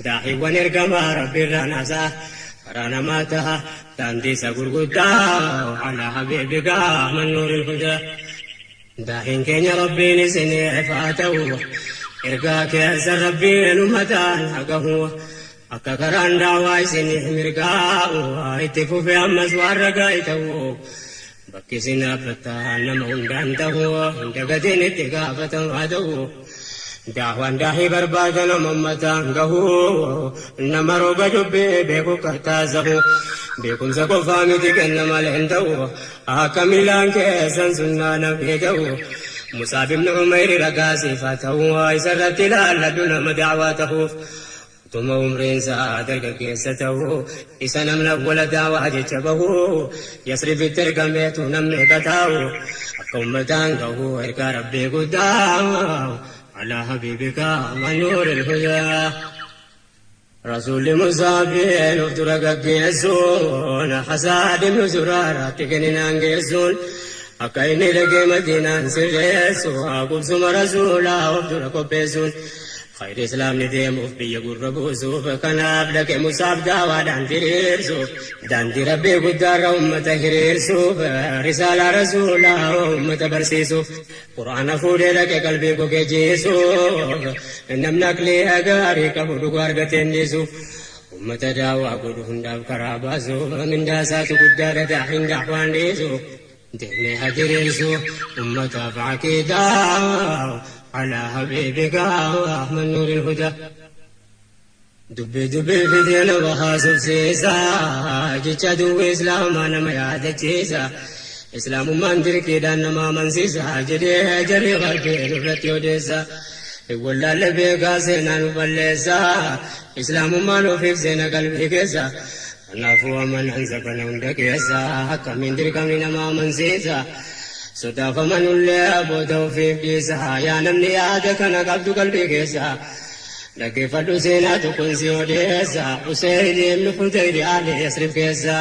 Daa'iiwwan ergamaa Rabbiirraa naasaa karaa namaa ta'a. Daandii isa gurguddaa alaa habiibika man nuuril hudaa. Daa'iin keenya Rabbiin isiniif haa ta'u. Ergaa keessa Rabbiin ummataan haa gahu. Akka karaan daawaa isiniif mirgaa'u itti fufee ammas waan ragaa ta'u. Bakki isin dhaabbattan nama hundaan ta'u hunda gatiin itti gaafatamaa ta'u. Daawaan daahii barbaada nama ummataan gahu. Nama roga dubbii beeku kartaasahu. Beekumsa qofaa miti kenna malee hin ta'u. Akka miilaan keessan sunnaa nabii ta'u. Musaab ibn Umayr ragaa siif haa ta'u. Isarratti ilaalladhu nama daawaa ta'uuf. Utuma umriin isaa dargaggeessa ta'u isa namni awwala daawaa jecha bahu Yasribitti ergameetu namni meeqa taa'u akka ummataan gahu ergaa Rabbii guddaa alaa habiibika manuuril hudaa. Rasuulli Musaafiin of dura gaggeessuun Hasaad ibnu Zuraaraatti kenninaan geessuun akka inni dhaqee Madiinaan sirreessu qubsuma rasuulaa of dura qopheessuun khayri islaamni deemuuf biyya gurra buusuuf kanaaf dhaqe Musaaf daawaadhaan diriirsuuf daandii Rabbii guddaarra ummata hiriirsuuf risaalaa rasuulaa ummata barsiisuuf Qur'aana fuudhee dhaqe qalbii gogee jiisuuf namni aqlii gaarii qabu dhugaa argatee hin dhiisuuf ummata daawaa godhu hundaaf karaa baasuuf mindaa isaatu guddaadha daa'iin daawaan dhiisuuf deemee haa diriirsu ummataaf aqiidaa alaa habiibika man nuuril hudaa. Dubbii dubbii fidee nama haasofsiisa jecha duwwii islaamaa nama yaadachiisa islaamummaan dirqiidhaan nama amansiisa jedhee jarri qalbii nurratti odeessa hin wallaalle beekaa seenaa nu balleessa islaamummaan ofiif seena qalbii keessa kanaafuu amanaan zabana hunda keessa akkamiin dirqamni nama amansiisa sodaaf amanullee booda ofiif dhiisa yaa namni yaada kana qabdu qalbii keessa. Dhaggeeffadhu seenaa tokkoon si odeessa Useyn ibn Hudayr aali Yasrib keessa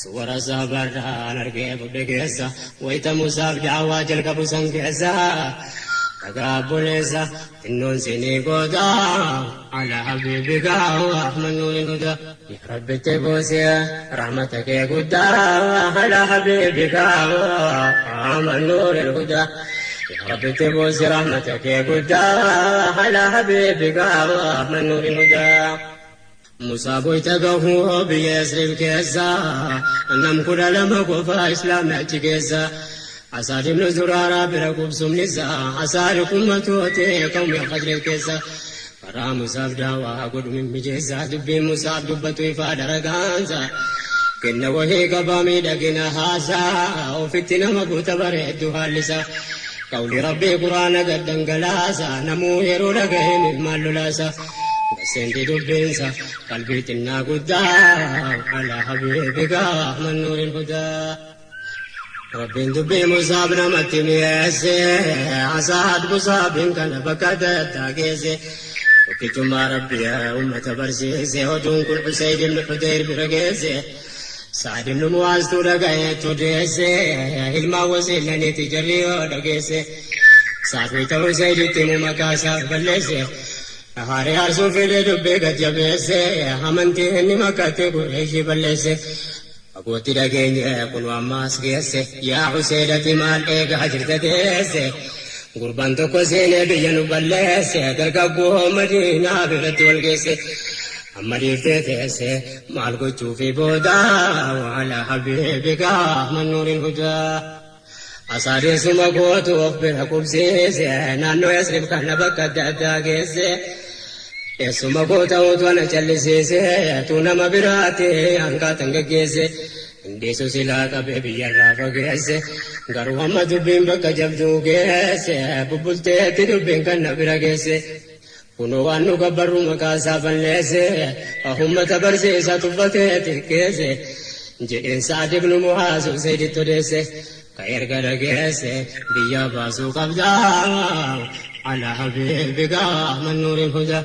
suwara saabarraan argee bubbe keessa wayita Musaaf da'awaa jalqabu san keessa dhagaa obboleessa xinnoon sinii gooda ala habiibika Ahmad nuuril hudaa yaa Rabbitti buusee rahmata kee guddaa ala habiibika Ahmad nuuril hudaa Yaa Rabbi itti buusi rahmata kee guddaa ala habiibika Ahmad nuuril hudaa. Musaa boyta gahuu biyya Yasrib keessa nam 12 qofa islaamni achi keessa. Asaad ibnu Zuraaraa bira qubsumni isaa Asaad kummatooti qawmi Khazraj keessa. Karaa Musaaf daawaa godhu mimmijeessa dubbiin Musaaf dubbatu ifaa daragaansa. Kenna wahii qabaa miidhagina haasaa ofitti nama guuta bareeddu haallisa. Qawli Rabbii Quraana gad dhangalaasa namuu yeroo dhagahee mimmaan lolaasa. Gaseenti dubbiinsa qalbii xinnaa guddaa ala habiibika man nuuril hudaa. Rabbiin dubbii Musaab namatti mi'eesse Asaad Musaabiin kana bakka adda addaa geesse tokkichummaa Rabbii ummata barsiise oduun kun Usayd ibn Hudayr bira geesse Sa'ad ibn Mu'aaztu dhagayeetu deesse ilmaan wasiillaniiti jarri yoo dhageesse Sa'ad wayita Usayditti himu maqaa isaaf balleesse Haaree aarsuu fedhe dubbii gad jabeesse amantii inni makkaatti Qureeshii balleesse Fagootti dhageenye kunoo amma as geesse yaa Huseen ati maal eegaa jirta teesse gurbaan tokko seenee biyya nu balleesse dargaggoo Madiinaa biratti wal geesse amma dhiiftee teesse maal gochuufi booda waala habiibika mannuuriin hudaa Asaadeessuma gootu of bira qubsiise naannoo Yasrib kana bakka adda addaa geesse eessuma koo ta'uutu ana callisiise tuu nama biraati hanqaatan geggeesse. Hin dhiisu silaa qabee biyyarraa fageesse. Garuu amma dubbiin bakka jabduu geesse. Bubbulteetti dubbiin kan na bira geesse. Kunoo waan nu gabbarru maqaa isaa balleesse. Ummata barsiisa tuffatee xiqqeesse. Jedheen Sa'ad ibnu Mu'aaz Usayditti odeesse. Ka erga dhageesse biyyaa baasuu qabda. Ala habiibika man nuuril hudaa.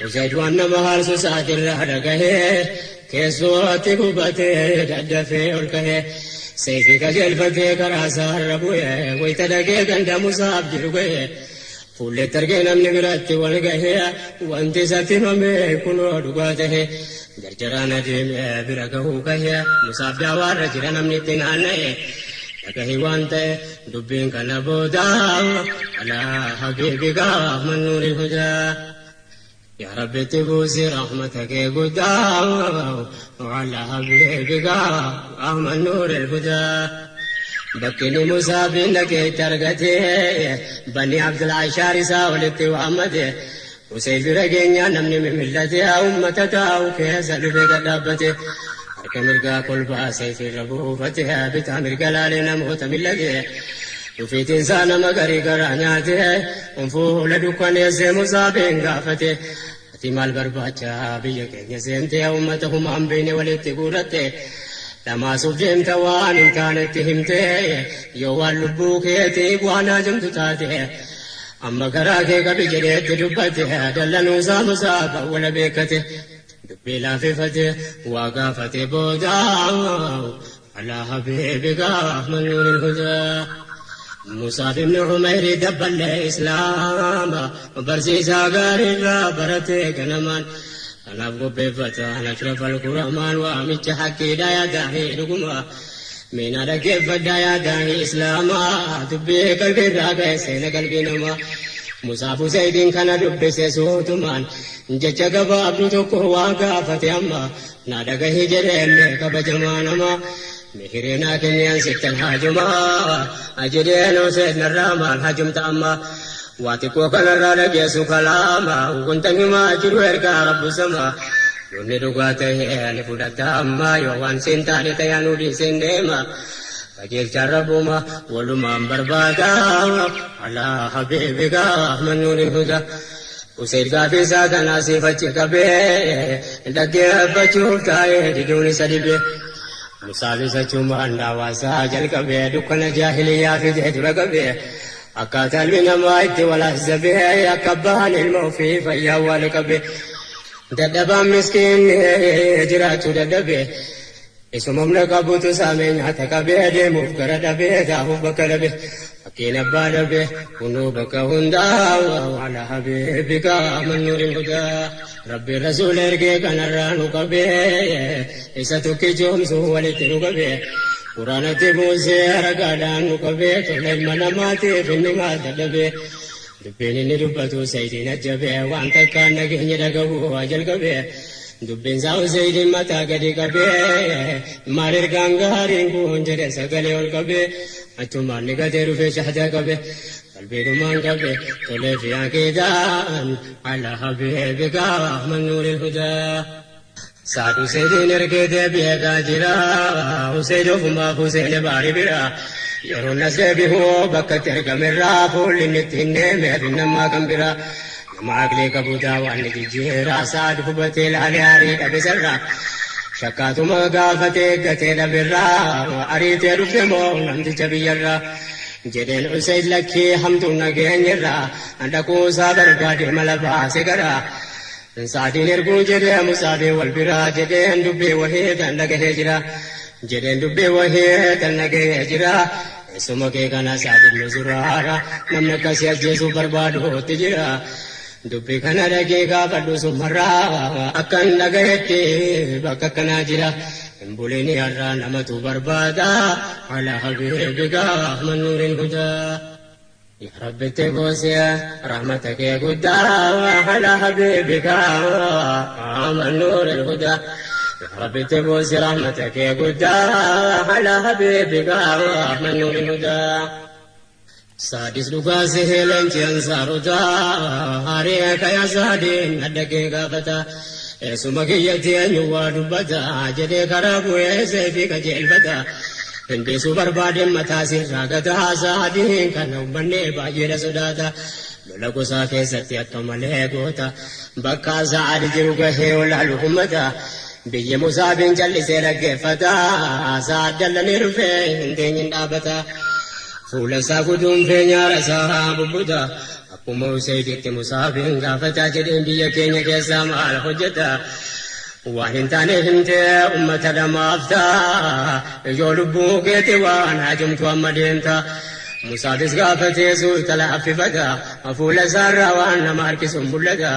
Usayd waan nama haarsu sa'aatirraa dhagahee keessootti gubatee daddafee ol ka'ee seefii qajeelfatee karaa isaarra bu'ee wayita dhagee ganda Musaaf jiru ga'ee fuulletti argee namni biratti wal gahee wanti isatti himame kunoo dhugaa ta'e jarjaraan adeemee bira gahuu kahee Musaaf daawaarra jira namni itti naanna'e dhagahii waan ta'e dubbiin kana booda alaa habiibika man nuuril hudaa. Yaa Rabbi itti buusi rahmata kee guddaa ala habiibika ahmad nuuril hudaa. Bakki inni Musaafiin dhaqee itti argate bani Abdul Ashaar isaa walitti waammate. Usayd bira geenyaan namni mimillate ummata taa'u keessa dhufee gad dhaabbate. Harka mirgaa kolbaa sayfiirra buufate bitaa mirga laalee namoota millate. Dhufiitiin isaa nama garii garaa nyaate fuula dukkaneessee Musaafiin gaafate. Ati maal barbaacha biyya keenya seentee uummata humaan beekne walitti guurratte. Dhamaasuuf deemta waan hin taanetti himte yoo waan lubbuu keetiif waan haajamtu taate. Amma garaa kee qabi jedheetti dubbate dallanuusaa Musaaf awwala beekkate. Dubbii laaffifate waa gaafate booda alaa habiibika man nuuril hudaa. Musaaf ibn Umayri dabballee Islaama barsiisaa gaariirraa baratee ganamaan. Kanaaf qopheeffata ashraf al-kuramaan waamicha hakkiidha yaadaanii dhuguma. Miina dhaggeeffadhaa yaadaanii Islaamaa dubbii qalbiirraa ka'e seena qalbii namaa. Musaaf Usaydiin kana dubbise suutumaan jecha gabaabduu tokko waa gaafate amma naa dhagahi jedheen kabajamaa namaa. Mihireenaa kenniyaan sittan haajumaa jedheen Usayd narraa maal haajumta amma. Waa xiqqoo kanarraa dhageessu kalaama wanta himaa jiru ergaa rabbu sama. Yoonni dhugaa ta'e ani fudhata amma yoo waan siin taane ta'e anuu dhiiseen deema. Qajeelchaan rabbuma walumaan barbaada. Alaa habiibika man nuuril hudaa. Usayd gaafii isaa kanaa siifachi qabee dhaggeeffachuuf taa'ee diduun isa dhibee. Musaafis achumaan daawaasaa jalqabee dukkana jaahiliyyaa fidee dura qabee. Akkaataa ilmi namaa itti wal azabee akka abbaan ilma ofii fayyaa wal qabe. Dadhabaan miskiinni jiraachuu dadhabe. Isuma humna qabutu saamee nyaata qabee deemuuf gara dhabee taa'uuf bakka dhabe. Fakkiin abbaa dhabe kunuu bakka hundaa ala habiibika man nuuril hudaa. Rabbi rasuula ergee kanarraa nu qabee isa tokkichoomsu walitti nu qabee. Quraanatti buusee ragaadhaan nu qabee tola ilma namaatiif inni maal dadhabee. Dubbiin inni dubbatu Saydiin ajjabee waan takkaan nageenya dhagahuu waa jalqabee. Dubbiin isaa Usaydiin mataa gadi qabee maal ergaan gaariin kun jedhe sagalee ol qabee achumaan ni gatee dhufee shahdaa qabe. Qalbiidhumaan qabe tolee fi aqiidaan ala habiibika man nuuril hudaa. Saad Usaydiin ergee deebi'ee gaa jira. Usayd ofumaaf Huseen baari bira. Yeroo nas deebi'u bakka itti argamerraa fuulli inni ittiin deemeef namaa kan bira. Nama aqlii qabu daawaan ni jijjiira. Saad hubatee ilaalee aarii dhabe sarraa. Shakkaatuma gaafatee eeggatee dhaberraa. Ariitee dhufte moo namticha biyyarraa. Jedheen Usayd lakkii hamtuun nageenyirraa. Dhaquusaa barbaade mala baase garaa. Sa'aatiin erguu jedhee Musaafii wal biraa jedheen dubbii wahii tan dhagahee jira. Jedheen dubbii wahii tan dhagahee jira. Eessuma kee kana Sa'ad ibnu Zuraara namni akkasii ajjeesuuf barbaaduutti jira. Dubbii kana dhagee gaafadhu summarraa akkan dhagahetti bakka akkanaa jira. Hin bulini har'aa namatu barbaada. Ala habiibika man nuuril hudaa. Yaa Rabbi itti buusi rahmata kee guddaa ala habiibika man nuuril hudaa. Yaa Rabbi itti buusi rahmata kee guddaa ala habiibika man nuuril hudaa. Saadis dhugaa sihee leenci ansaarotaa haree kaya saadiin adda kee gaafata. Eessuma kiyyatti eenyu waa dubbata jedhee karaa bu'ee seefii qajeelfata. Hindeessuu barbaadeen mataa sirraa gata Sa'adiin kana uummanni baay'eedha sodaata. Lola gosaa keessatti akka malee goota. Bakka Sa'ad jiru gahee olaalu ummata. Biyyi Musaabiin callisee dhaggeeffata. Sa'ad dallanii dhufee hin teenyin dhaabata. Fuula isaa guduunfee nyaara isaa bubbuta. Akkuma Usayditti Musaabiin gaafata jedheen biyya keenya keessaa maal hojjeta? Waan hin taane himtee ummata dhamaafta. Ijoo lubbuu keetti waan hajumtu amma deemta. Musaabis gaafatee suuta laaffifata. Fuula isaarraa waan nama harkisu mul'ata.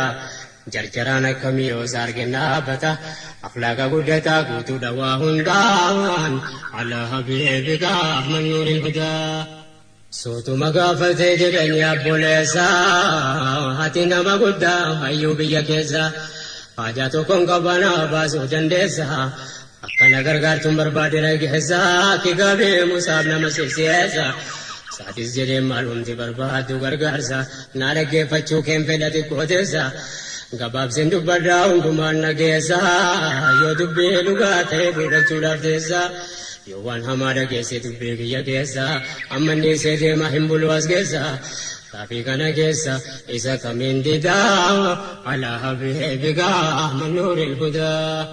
Jarjaraan akkamii yoo isa arge dhaabbata. Akhlaaqa guddataa guutuudha waa hundaan. Alaa habiibika Ahmad Nuuril Hudaa. Suutuma gaafatee jedhanii abboleessa. Ati nama guddaa hayyuu biyya keessa. Haajaa tokkoon qabanaa baasuu dandeessa. Akkana gargaartuun barbaade dhageessa. Kitaabee Musaaf nama sirsiyeessa. Saadis jedhee maalumti barbaadu gargaarsa. Naa dhaggeeffachuu keen fedha xiqqoo teessa. Gabaabseen dubbadhaa hundumaan dhageessa. Yoo dubbii dhugaa ta'e fudhachuudhaaf teessa. Yoo waan hamaa dhageesse dubbii kiyya keessa. Amma inni isee deema hin bulu as keessa. Gaafii kana keessa isa kamiin didaa. Alaa habiibika Ahmad Nuuril Hudaa.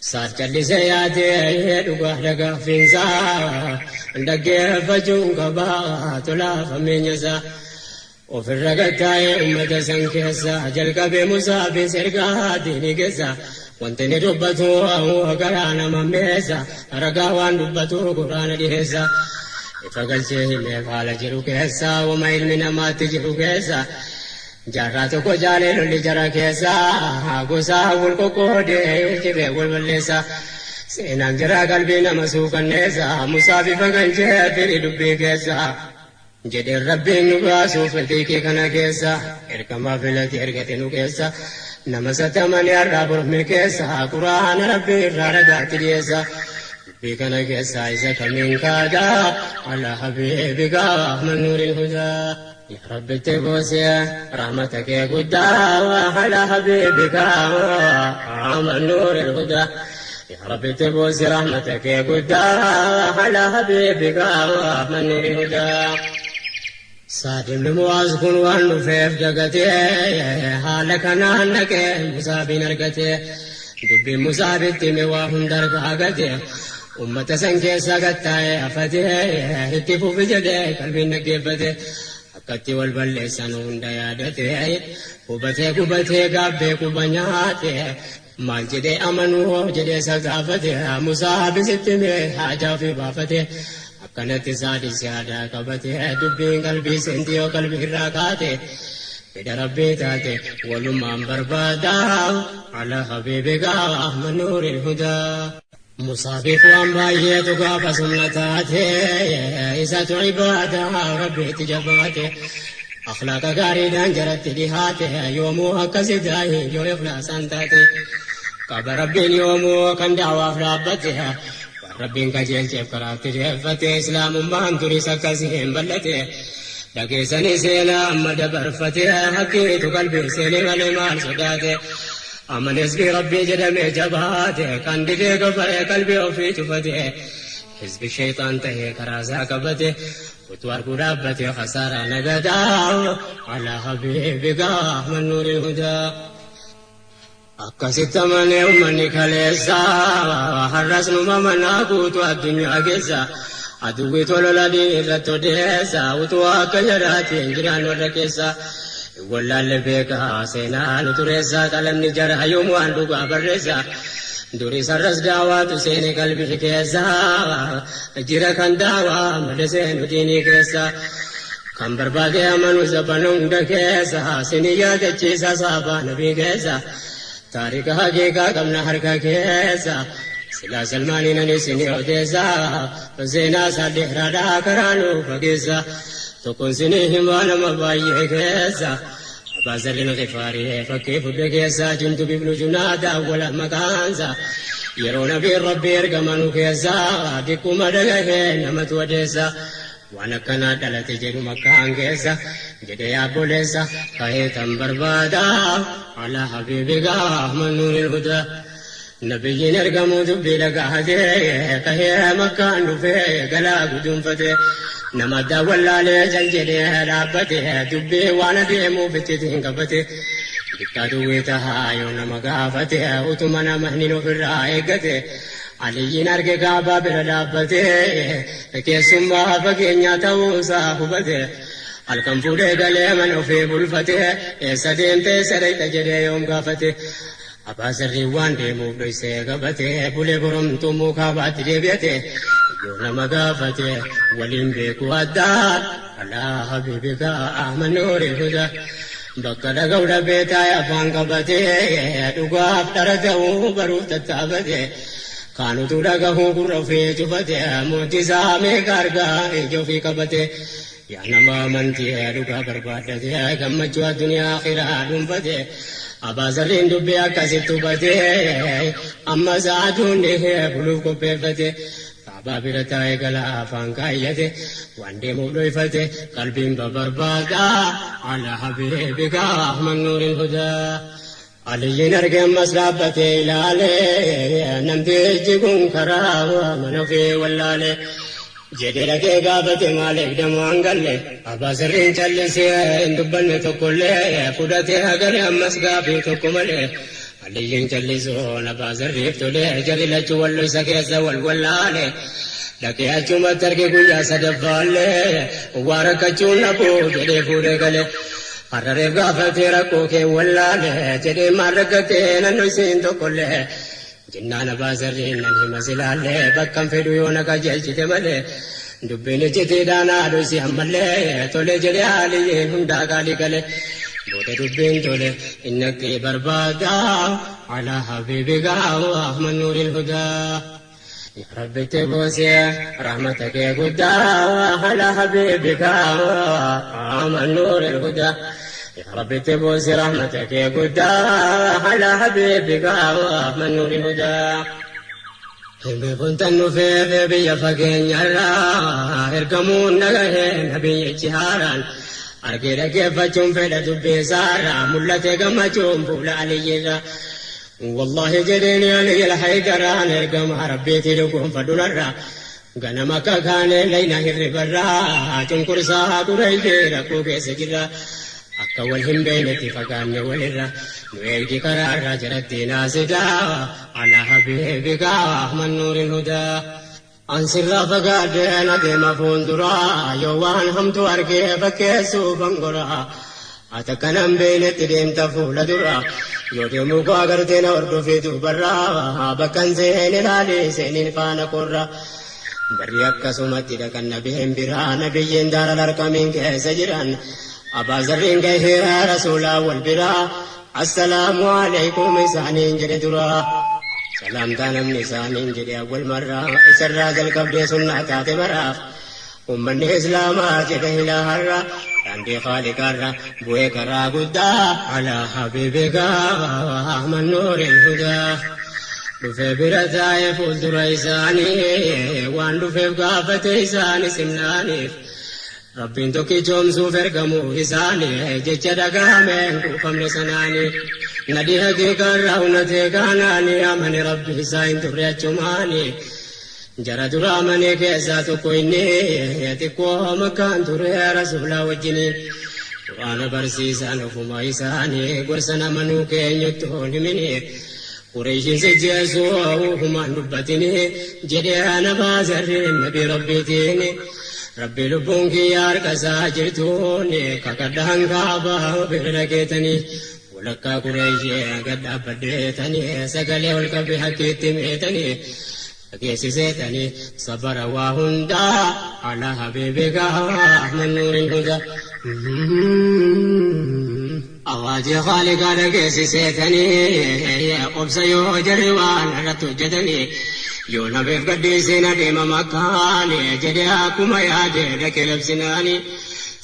Saaf callisee yaadee dhugaa dhagaafiinsaa. Dhaggeeffachuun qabaa tolaaf hammeenyasaa. Ofirra gattaa'ee uummata san keessa jalqabee Musaafis ergaa diinii keessa. Wanti inni dubbatu garaa nama meessa. Ragaa waan dubbatu quraana dhiheessa. Ifa galchee himeef haala jiru keessa wama ilmi namaatti jiru keessa. Jaarraa tokko jaalee lolli jara keessa gosa wal qoqqoodee jiree wal balleessa. Seenaan jara qalbii nama suukanneessa Musaa bifa galchee firii dubbii keessa. Jedheen rabbiin nu baasuuf xiiqii kana keessa ergamaa filate ergate nu keessa. Nama satamanii har'aa bor milkeessa quraana rabbii irraa ragaatti dhiyeessa. Dubbii kana keessa isa kamiin kaadaa alaa habiibika Ahmad Nuuril Hudaa. Yaa Rabbi itti buusee rahmata kee guddaa alaa habiibika Ahmad Nuuril Hudaa. Yaa Rabbi itti buusee rahmata kee guddaa alaa habiibika Ahmad Nuuril Hudaa. Sa'ad ibn Mu'aaz kun waan dhufeef dagatee haala kanaan dhaqee Musaabiin argatee dubbiin Musaabitti hime waa hunda harkaa gate ummata san keessa gattaa'ee hafatee itti fufi jedhee qalbiin dhaggeeffate akkatti wal balleessan hunda yaadate hubatee gubatee gaabbee quba nyaate maal jedhee amanuu jedhee isa gaafate Musaabisitti hime haajaa ofii baafate. Akkanatti Sa'adis yaadaa qabate dubbiin qalbii seenti yoo qalbii irraa kaate fedha rabbii taate walumaan barbaada ala habiibika Ahmad Nuuril Hudaa. Musaafiif waan baay'eetu gaafa sumna taate isatu ibaadaa rabbiitti jabaate akhlaaqa gaariidhaan jaratti dhihaate yoomuu akkasi daa'ii yoo ikhlaasaan taate qaba rabbiin yoomuu kan da'waaf dhaabbate waan rabbiin qajeelcheef karaatti deeffate islaamummaan turis akkasii hin bal'ate dhageessanii seenaa amma dabarfate hakkiitu qalbii seenee malee maal sodaate amanes bi rabbii jedhamee jabaate kan didee gafaree qalbii ofii cufate hizbi shayxaan tahee karaa isaa qabate utuu arguu dhaabbate khasaaraa nagadaa alaa habiibika Ahmad Nuuril Hudaa. Akkasitti amanee uummanni kaleessa har'as numa manaa guutuu addunyaa keessa aduwwi tolola irratti odeessa utuu akka jaraatiin jiraan warra keessa wallaalle beekaa seenaa nu tureessa qalamni jara yoom waan dhugaa barreessa duris har'as daawaatu seene qalbii keessa jira kan daawaa malee seenu diinii keessa. Kan barbaade amanu zabana hunda keessa sini yaadachiisa saabaa nabii keessa taarika haqiiqaa qabna harka keessa silaa salmaaniin ani sini odeessa seenaa isaa dheeraadhaa karaa nu fageessa tokkoon sini himaa nama baay'ee keessa Abbaa Zarrin Gifaarii fakkii fudhe keessa Jundub ibnu Junaada awwala maqaansa yeroo nabiin rabbii ergamanu keessa diqquma dhagahee namatu odeessa. Waan akkanaa dhalate jedhu makkaan keessa Jedhe yaa obboleessa ka'ee tan barbaada alaa habiibiga Ahmad Nuuril Hudaa. Nabiyyiin ergamuu dubbii dhagahatee kahee Makkaan dhufee galaa guduunfate. Nama addaan wallaalee cal jedhee dhaabbate dubbii waan adeemuuf iccitiin qabate. Bittaa duwwii tahaa yoo nama gaafate utuma nama hin ofirraa eeggate. Aliyyiin arge Kaabaa bira dhaabbate keessummaa fageenyaa ta'uusaa hubate. Halkan fuudhee galee mana ofii bulfate eessa deemte eessa dhayxa jedhee yoom gaafate. Abbaa Zarriin waan deemuuf dhoysee qabate bulee boromtuu Kaabaatti deebi'ate yoo nama gaafate waliin beeku addaan alaa habiibika Ahmad Nuuri Hudaa. Bakka dhaga'u dhabee taa'e afaan qabate dhugaaf dhara ta'uu baruuf tattaafate kaan utuu dhagahuu gurra ofii cufate mu'jizaa meeqa argaa ija ofii qabate. Yaa nama amantii dhugaa barbaaddate gammachuu addunyaa akhiraa dhuunfate Abbaa Zarriin dubbii akkasitti hubate amma sa'aatuun dhihee buluuf qopheeffate Kaabaa bira taa'ee galaa afaan kaayyate waan deemuuf dhoyfate qalbiin babarbaada ala habiibika Ahmad Nuuril Hudaa. Aliyyiin arge ammas dhaabbatee ilaale namtichi kun karaa mana ofii wallaale jedhee dhaqee gaafate maaliif damaan galle. Abbaa Zarriin callisee hin dubbanne tokkollee fudhatee gale ammas gaafii tokko malee. Aliyyiin callisuun Abbaa Zarriif tole jarri lachuu wal isa keessa wal wallaale. Dhaqee achumatti arge guyyaa sadaffaallee waa rakkachuun dhabuu jedhee fuudhee gale. Har'areef gaafatee rakkoo kee wallaale jedhee maal rakkatee nanno isiin tokkollee. Jennaan Abbaa Zarriin nan hima silaallee bakkan fedhu yoo na qajeelchite malee. Dubbiin icciitiidhaan haadhu isii ammallee tole jedhee Aliyyiin hundaa qaalii gale. Booda dubbiin tole inni barbaada alaa habiibika Ahmad Nuuril Hudaa. Yaa Rabbitti buusee rahmata kee guddaa alaa habiibika Ahmad Nuuril Hudaa. Yaa Rabbitti buusee rahmata kee guddaa alaa habiibika Ahmad Nuuril Hudaa. Beekuun tan dhufee biyya fageenyarraa ergamuun dhagahee nabiyyichi haaraan argee dhaggeeffachuun fedha dubbii isaarraa mul'ate gammachuun fuula Aliyyirra. Wallaahi jedheen Aliyyi Haydaraan ergama Rabbiitii dhugoonfadhunarraa ganama akka kaanee layna hirribarraa cunqursaa Qurayshee rakkoo keessa jirra. Akka wal hin beeknetti fagaanne walirra nu eegdi karaarraa jalatti naasidaa ala habiibika Ahmad Nuuril Hudaa. An sirraa fagaadheen adeema fuulduraa yoo waan hamtu argee fakkeessuu bangoraa. Ati akkanan beeknetti deemta fuula dura yoo deemuu koo agartee na hordofee duubarraa bakkan seen ilaalee seeniin faana korra. Barri akkasumatti dhaqan nabiyyiin biraa nabiyyiin daara larkamiin keessa jiran Abbaa Zarriin gahee rasuulaa wal biraa assalaamu alaikum isaaniin jedhe dura. Salaamtaa namni isaaniin jedhe awwal marraa isarraa jalqabdee sunnaa taate maraaf. Ummanni Islaamaa jedhe ilaaharra daandii Khaaliqarra bu'ee karaa guddaa alaa habiibika Ahmad Nuuril Hudaa. Dhufee bira taa'ee fuuldura isaanii waan dhufeef gaafate isaanii simnaaniif. Rabbiin tokkichoomsuuf ergamuu isaanii jecha dhagahame hin quufamne sanaanii. Nadii haqiiqaarraa hunatee kaanaanii amane Rabbi isaa hin turre achumaanii. Jara dura amanee keessaa tokko inni xiqqoo Makkaan ture rasuulaa wajjiniin. Quraana barsiisaan ofuma isaanii gorsa namanuu keenyutti hin himini. Qureeshiin sijjeessuu humaan dubbatini jedhee Abbaa Zarriin nabii Rabbiitiin. Rabbi lubbuun kiyya harka isaa jirtuun kakadhaan Kaabaa bira keetanii. Walakkaa Qureeshii gad dhaabbadheetanii sagalee ol qabee hakkiitti meetanii. Dhageessiseetanii sabara waa hundaa ala habiibika Ahmad Nuuril Hudaa. Awaajii Khaaliqaa dhageessiseetanii obsa yoo jarri waan irratti hojjetanii yoo nabeef gaddiiseen adeema Makkaani jedhee akkuma yaade dhaqee labsinaani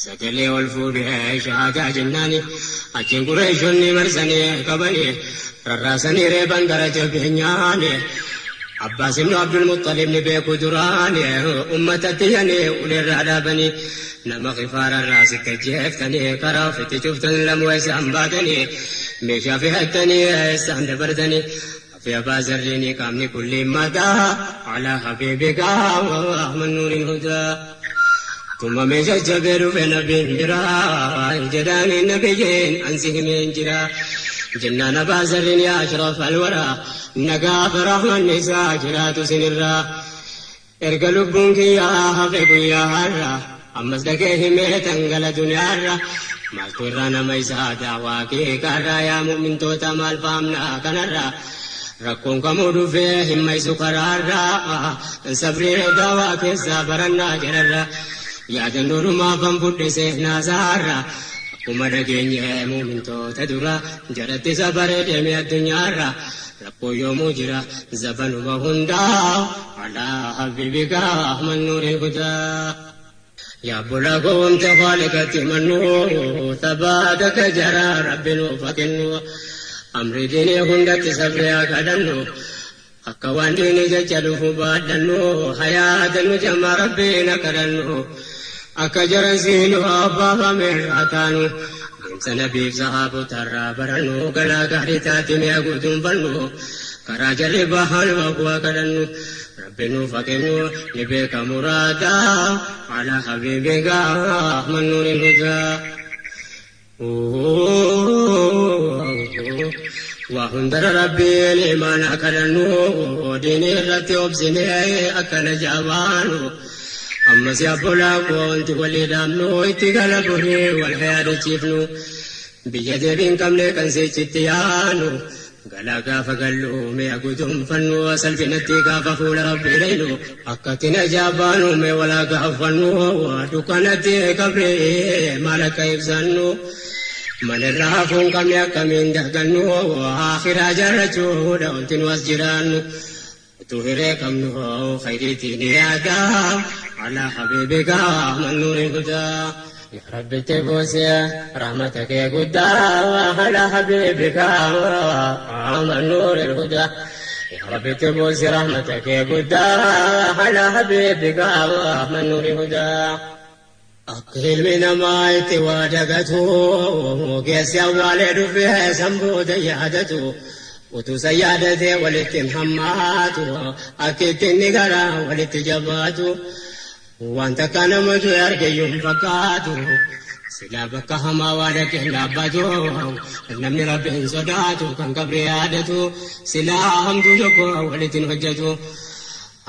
sagalee ol fuudhee shahaadaa jennaani achiin Qureeshonni marsanii qabanii rarraasanii reeban gara jabeenyaani. Abbaas ibnu Abdul Muxxalib ni beeku duraani ummatatti yani uleerraa dhaabanii nama kifaararraa sitti ajjeeftanii karaa ofitti cuftan lamuu isaan baatanii meeshaa fe'attanii isaan dabartanii fi Abaa Zarriini qaamni kulli madaa alaa habiibika man nuuriin hudaa. Tumamee jajjabee dhufe nabiin biraa jedhaanii nabiyyiin ansi himeen jira. Jennaan Abaa Zarriin yaa ashraf alwaraa nagaaf rahmanni isaa jiraatu sinirraa. Erga lubbuun kiyyaa hafe guyyaa har'a ammas dhaqee himee tangala duniyaarra maaltu irraa nama isaa daawaa keekaarraa yaa mu'mintoota maal faamna kanarra rakkoon kamuu dhufee hin maysu karaarraa sabrii daawaa keessaa barannaa jedharra yaadannoodhumaafan fudhe seenaasaarra akkuma dhageenye mu'mintoota dura jaratti sabaree deeme addunyaarra rakkoo yoomuu jira zabanuma hundaa alaa habibika man nuuril hudaa. Yaa bulaa gowwomte khaalikatti mannu thabaata ka jaraa rabbi nuuf haa kennu amri diinii hundatti sabrii haa kadhannu akka waan diinii jecha dhufu baadhannu hayaatannu jamaa rabbiin haa kadhannu akka jara siinu abbaafame irraa taanu deemsa nabiif sahaabotarraa barannu galaa gaarii taate mi'a guutuunfannu karaa jarri bahan waaquu haa kadhannu rabbi nuuf haa kennu ni beeka muraada ala habiibika man nuuril hudaa. Waa hundara rabbiin imaana kadhannu diinii irratti obsinee akkana jaabaanu ammas yaabbolaa koo wanti walii dhaabnu itti gala buhee wal yaadachiifnu biyya deebii hin qabne kan sichitti yaanu galaa gaafa gallu mi'a guduunfannu salphinatti gaafa fuula rabbii dhaynu akkatti na jaabaanu mee walaa gaafannu dukkanatti qabree maal akka ibsannu manirraa hafuun qabne akkamiin dagannu akhiraa jaarrachuudha wanti nu as jiraannu utuu hiree qabnu khayriitiin yaada alaa habiibika man nuuriin hudaa. Ya Rabbi buusee rahmata kee guddaa alaa habiibika man nuuriin hudaa. Ya Rabbi buusee rahmata kee guddaa alaa habiibika man nuuriin hudaa. Akka ilmi namaa itti waa dagatu keessi awwaalee dhufee san booda yaadatu utuu san yaadatee walitti hin hammaatu akka itti inni garaa walitti jabaatu waan takka nama du'e argeyyuu hin fakkaatu silaa bakka hamaa waa dhaqee hin dhaabbatu namni rabbi hin sodaatu kan qabri yaadatu silaa hamtuu tokko walitti hin hojjetu.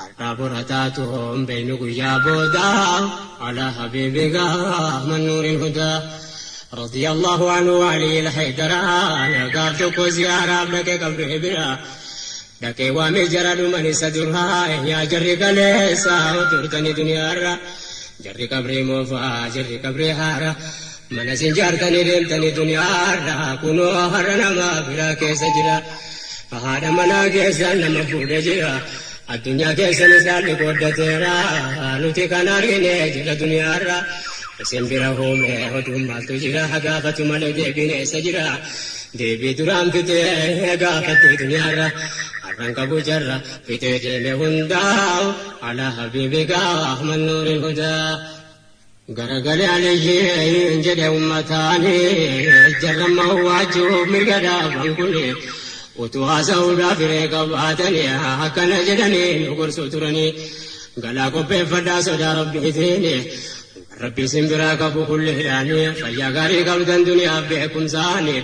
Har'aa bora taatu hin beeynu guyyaa booda ala habiibika man nuuril hudaa. رضي الله عنه علي الحيدران gaaf tokko ziyaaraaf dhaqe qabrii bira dhaqee waamee jara dhuman isa duraa yaa jarri kaleessa turtanii duniyaarra jarri qabrii moofaa jarri qabrii haara mana isin jaartanii deemtanii duniyaarra kunoo har'a nama biraa keessa jira haadha manaa keessa nama fuudhee jira addunyaa keessan isaan qooddateera nuti kan argine jira duniyaarra isin bira huume oduun maaltu jira gaafatu malee deebiin eessa jira deebii duraan fitee gaafatte duniyaarra har'an qabu jarra fitee deeme hundaa ala habiibika man nuuril hudaa. Garagalee aliyyiin jedhe ummataani jarramma waajjuuf mirga dhaaban kuni utuu haasa'uudhaaf hiree qabaatanii akkana jedhanii nu gorsuu turanii galaa qopheeffadhaa sodaa rabbiitiin rabbi isin biraa qabu kulleedhaanii fayyaa gaarii qabdan duniyaaf beekumsaanii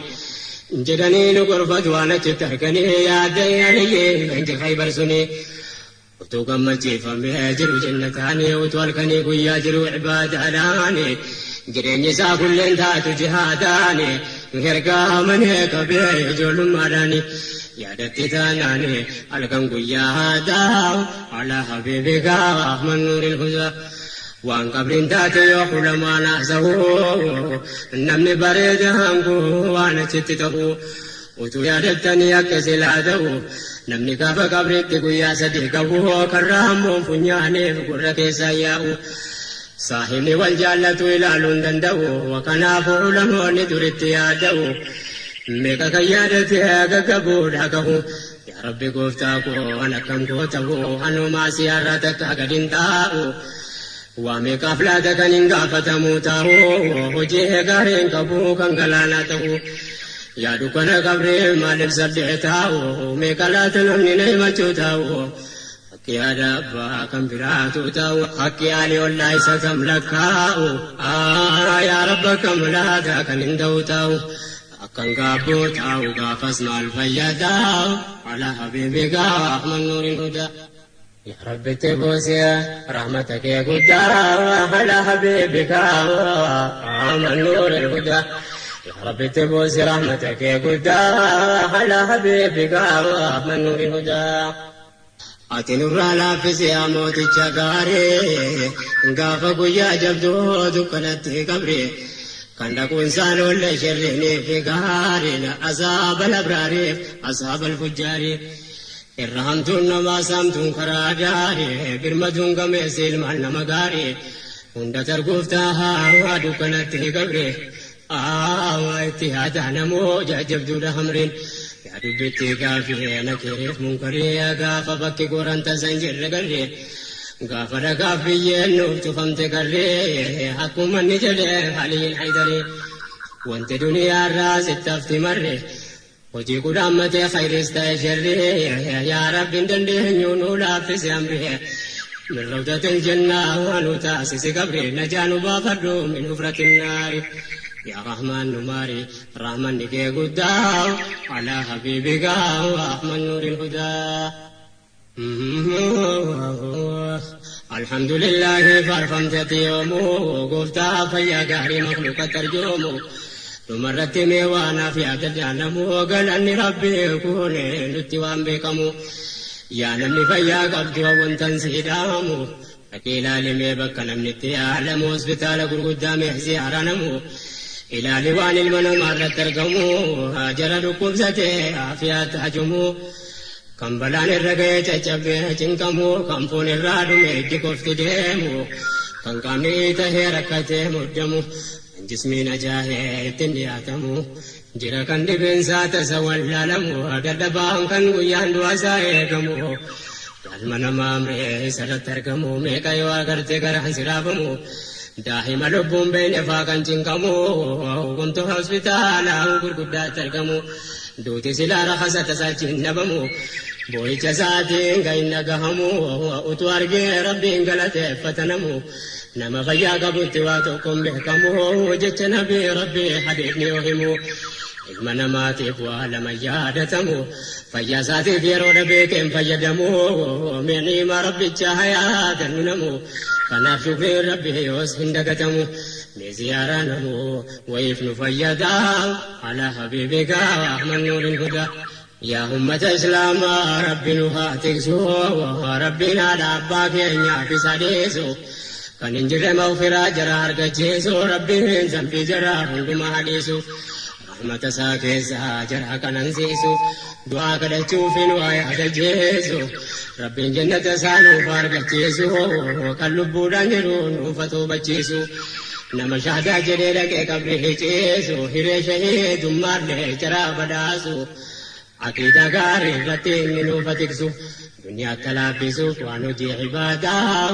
jedhanii nu gorfatu waan achitti arganii yaadda aliyyiin leenji khaybar suni utuu gammachiifamee jiru jannataanii utuu halkanii guyyaa jiru ibaadaadhaanii jireenyi isaa kulleen taatu jihaadaanii ergaa qabee ijoollummaadhaanii yaadatti taanaanii halkan guyyaa haadaa ala habiibika man nuuril hudaa waan qabriin taate yoo kulamaan haasa'u namni bareeda hanguu waan achitti ta'u utuu yaadattanii akka silaa ta'u namni gaafa qabriitti guyyaa sadii qabu karraa hammoon funyaaniif gurra keessaa yaa'u saahibni wal jaallatu ilaaluu hin danda'u kanaafuu ulamoonni duritti yaada'u. Meeqa kan yaadate gaggabuudha gahu. Yaa Rabbi gooftaa koo an akkam koo ta'u anumaa si har'a takka gad hin taa'u. Waa meeqaaf laata kan hin gaafatamu taa'u hojii gaariin qabu kan galaanaa ta'u. Yaa dukkana qabree maaliif sadhee taa'u meeqa laata namni na himachuu taa'u. Akki yaada abbaa kan biraatu ta'u akki yaali ollaa isa kam lakkaa'u. Yaa Rabba kam laata kan hin ta'u ta'u. Akkan gaabboo taa'u gaafas maal fayyadaa ala habiibi Ahmad Nuuril Hudaa. Yaa Rabbi itti buusi rahmata kee guddaa ala habiibika Ahmad Nuuril Hudaa. Yaa Rabbi itti buusi rahmata kee guddaa ala habiibika Ahmad Nuuril Hudaa. Ati nurraa laaffisi yaa mooticha gaarii gaafa guyyaa jabduu dukkanatti qabri. Kan dhaquun isaan oolle shirriinii fi gaariin azaaba labraariif azaaba alfujjaarii. Irra hamtuun namaa saamtuun karaa gaarii birmaduun gameessi ilmaan nama gaarii. Hunda targuuf taahaa dukkanatti qabri. Waa itti yaadaa namoo jajjabduudha hamriin. Yaa dubbitti gaafii nakiiriif munkarii gaafa bakki goran tasan jirre garree. Gaafa dhagaaf biyyeen nuuf cufamte garree akkuma inni jedhe Aliin Haydarii. Wanti duniyaarraa sitti hafti marre. Hojii kudhaammatee khayriis ta'e sharrii yaa Rabbi hin dandeenyu nuu laaffisi amri. Min rawdatil jannaa nu taasisi qabri najaa nu baafadhu min hufratin naari. Yaa Rahmaan nu maari rahmanni kee guddaa alaa habiibika Ahmad Nuuril Hudaa. Alhamdulillahi faarfamteeti yoomuu gooftaa fayyaa gaarii makhluuqa tarjoomu. Dhumarratti mee waanaaf yaada jaalamu galanni Rabbii kun nutti waan beekamu. Yaa namni fayyaa qabdu wantan si hidhaamu. Dhaqii ilaali mee bakka namni itti yaalamu hospitaala gurguddaa mee ziyaaranamu. Ilaali waan ilma namaa irratti argamu jara dhukkubsatee aafiyaatti hajumu. Kan balaan irra ga'ee caccabee cinqamu kan foon irraa dhume ijji qofti deemu kan qaamni tahee rakkatee muddamu kan jismiin ajaa'ee ittiin dhiyaatamu jira kan dhibeensaa tasa wallaalamu dadhabaan kan guyyaan du'a isaa eegamu galma namaa amree isarratti argamu meeqa yoo agarte garaan siraafamu daa'ima lubbuun beekne faa kan cinqamu wantoota hospitaala gurguddaatti argamu. Duuti silaa rakhasa tasaa dhabamu boo'icha isaatiin kan hin dhagahamu utuu argee Rabbiin galateeffatanamu nama fayyaa qabutti waa tokkoon beekamu jecha nabii Rabbii hadiifni yoo himu ilma namaatiif waa lama yaadatamu fayyaa isaatiif yeroo dhabeekeen fayyadamu mi'niima Rabbicha hayaatannu namu kanaaf shukriin Rabbii yoos hin dagatamu ni ziyaaranamu wayiif nu fayyadaa على حبيبك أحمد نور الهدى. يا أمة إسلام ربي نهاتكسو ربنا داباك يا في سديسو كان انجر مغفرة جرى أرقجيسو ربي ذنبي جرى هندما حديسو رحمة ساكيسا جرى كننسيسو دعاء كدچوفين ويا دجيسو ربي جنة سانو فارقجيسو كلبودان جرون فتو بچيسو nama shahaadaa jedhee dhaqee qabri hiceesu hiree shahiidummaallee jaraa badaasu aqiidaa gaarii irratti inni nuufa tiksu duniyaatti laaffisuuf waan hojii ibaadaa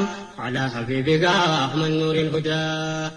alaa habiibika Ahmad Nuuril Hudaa.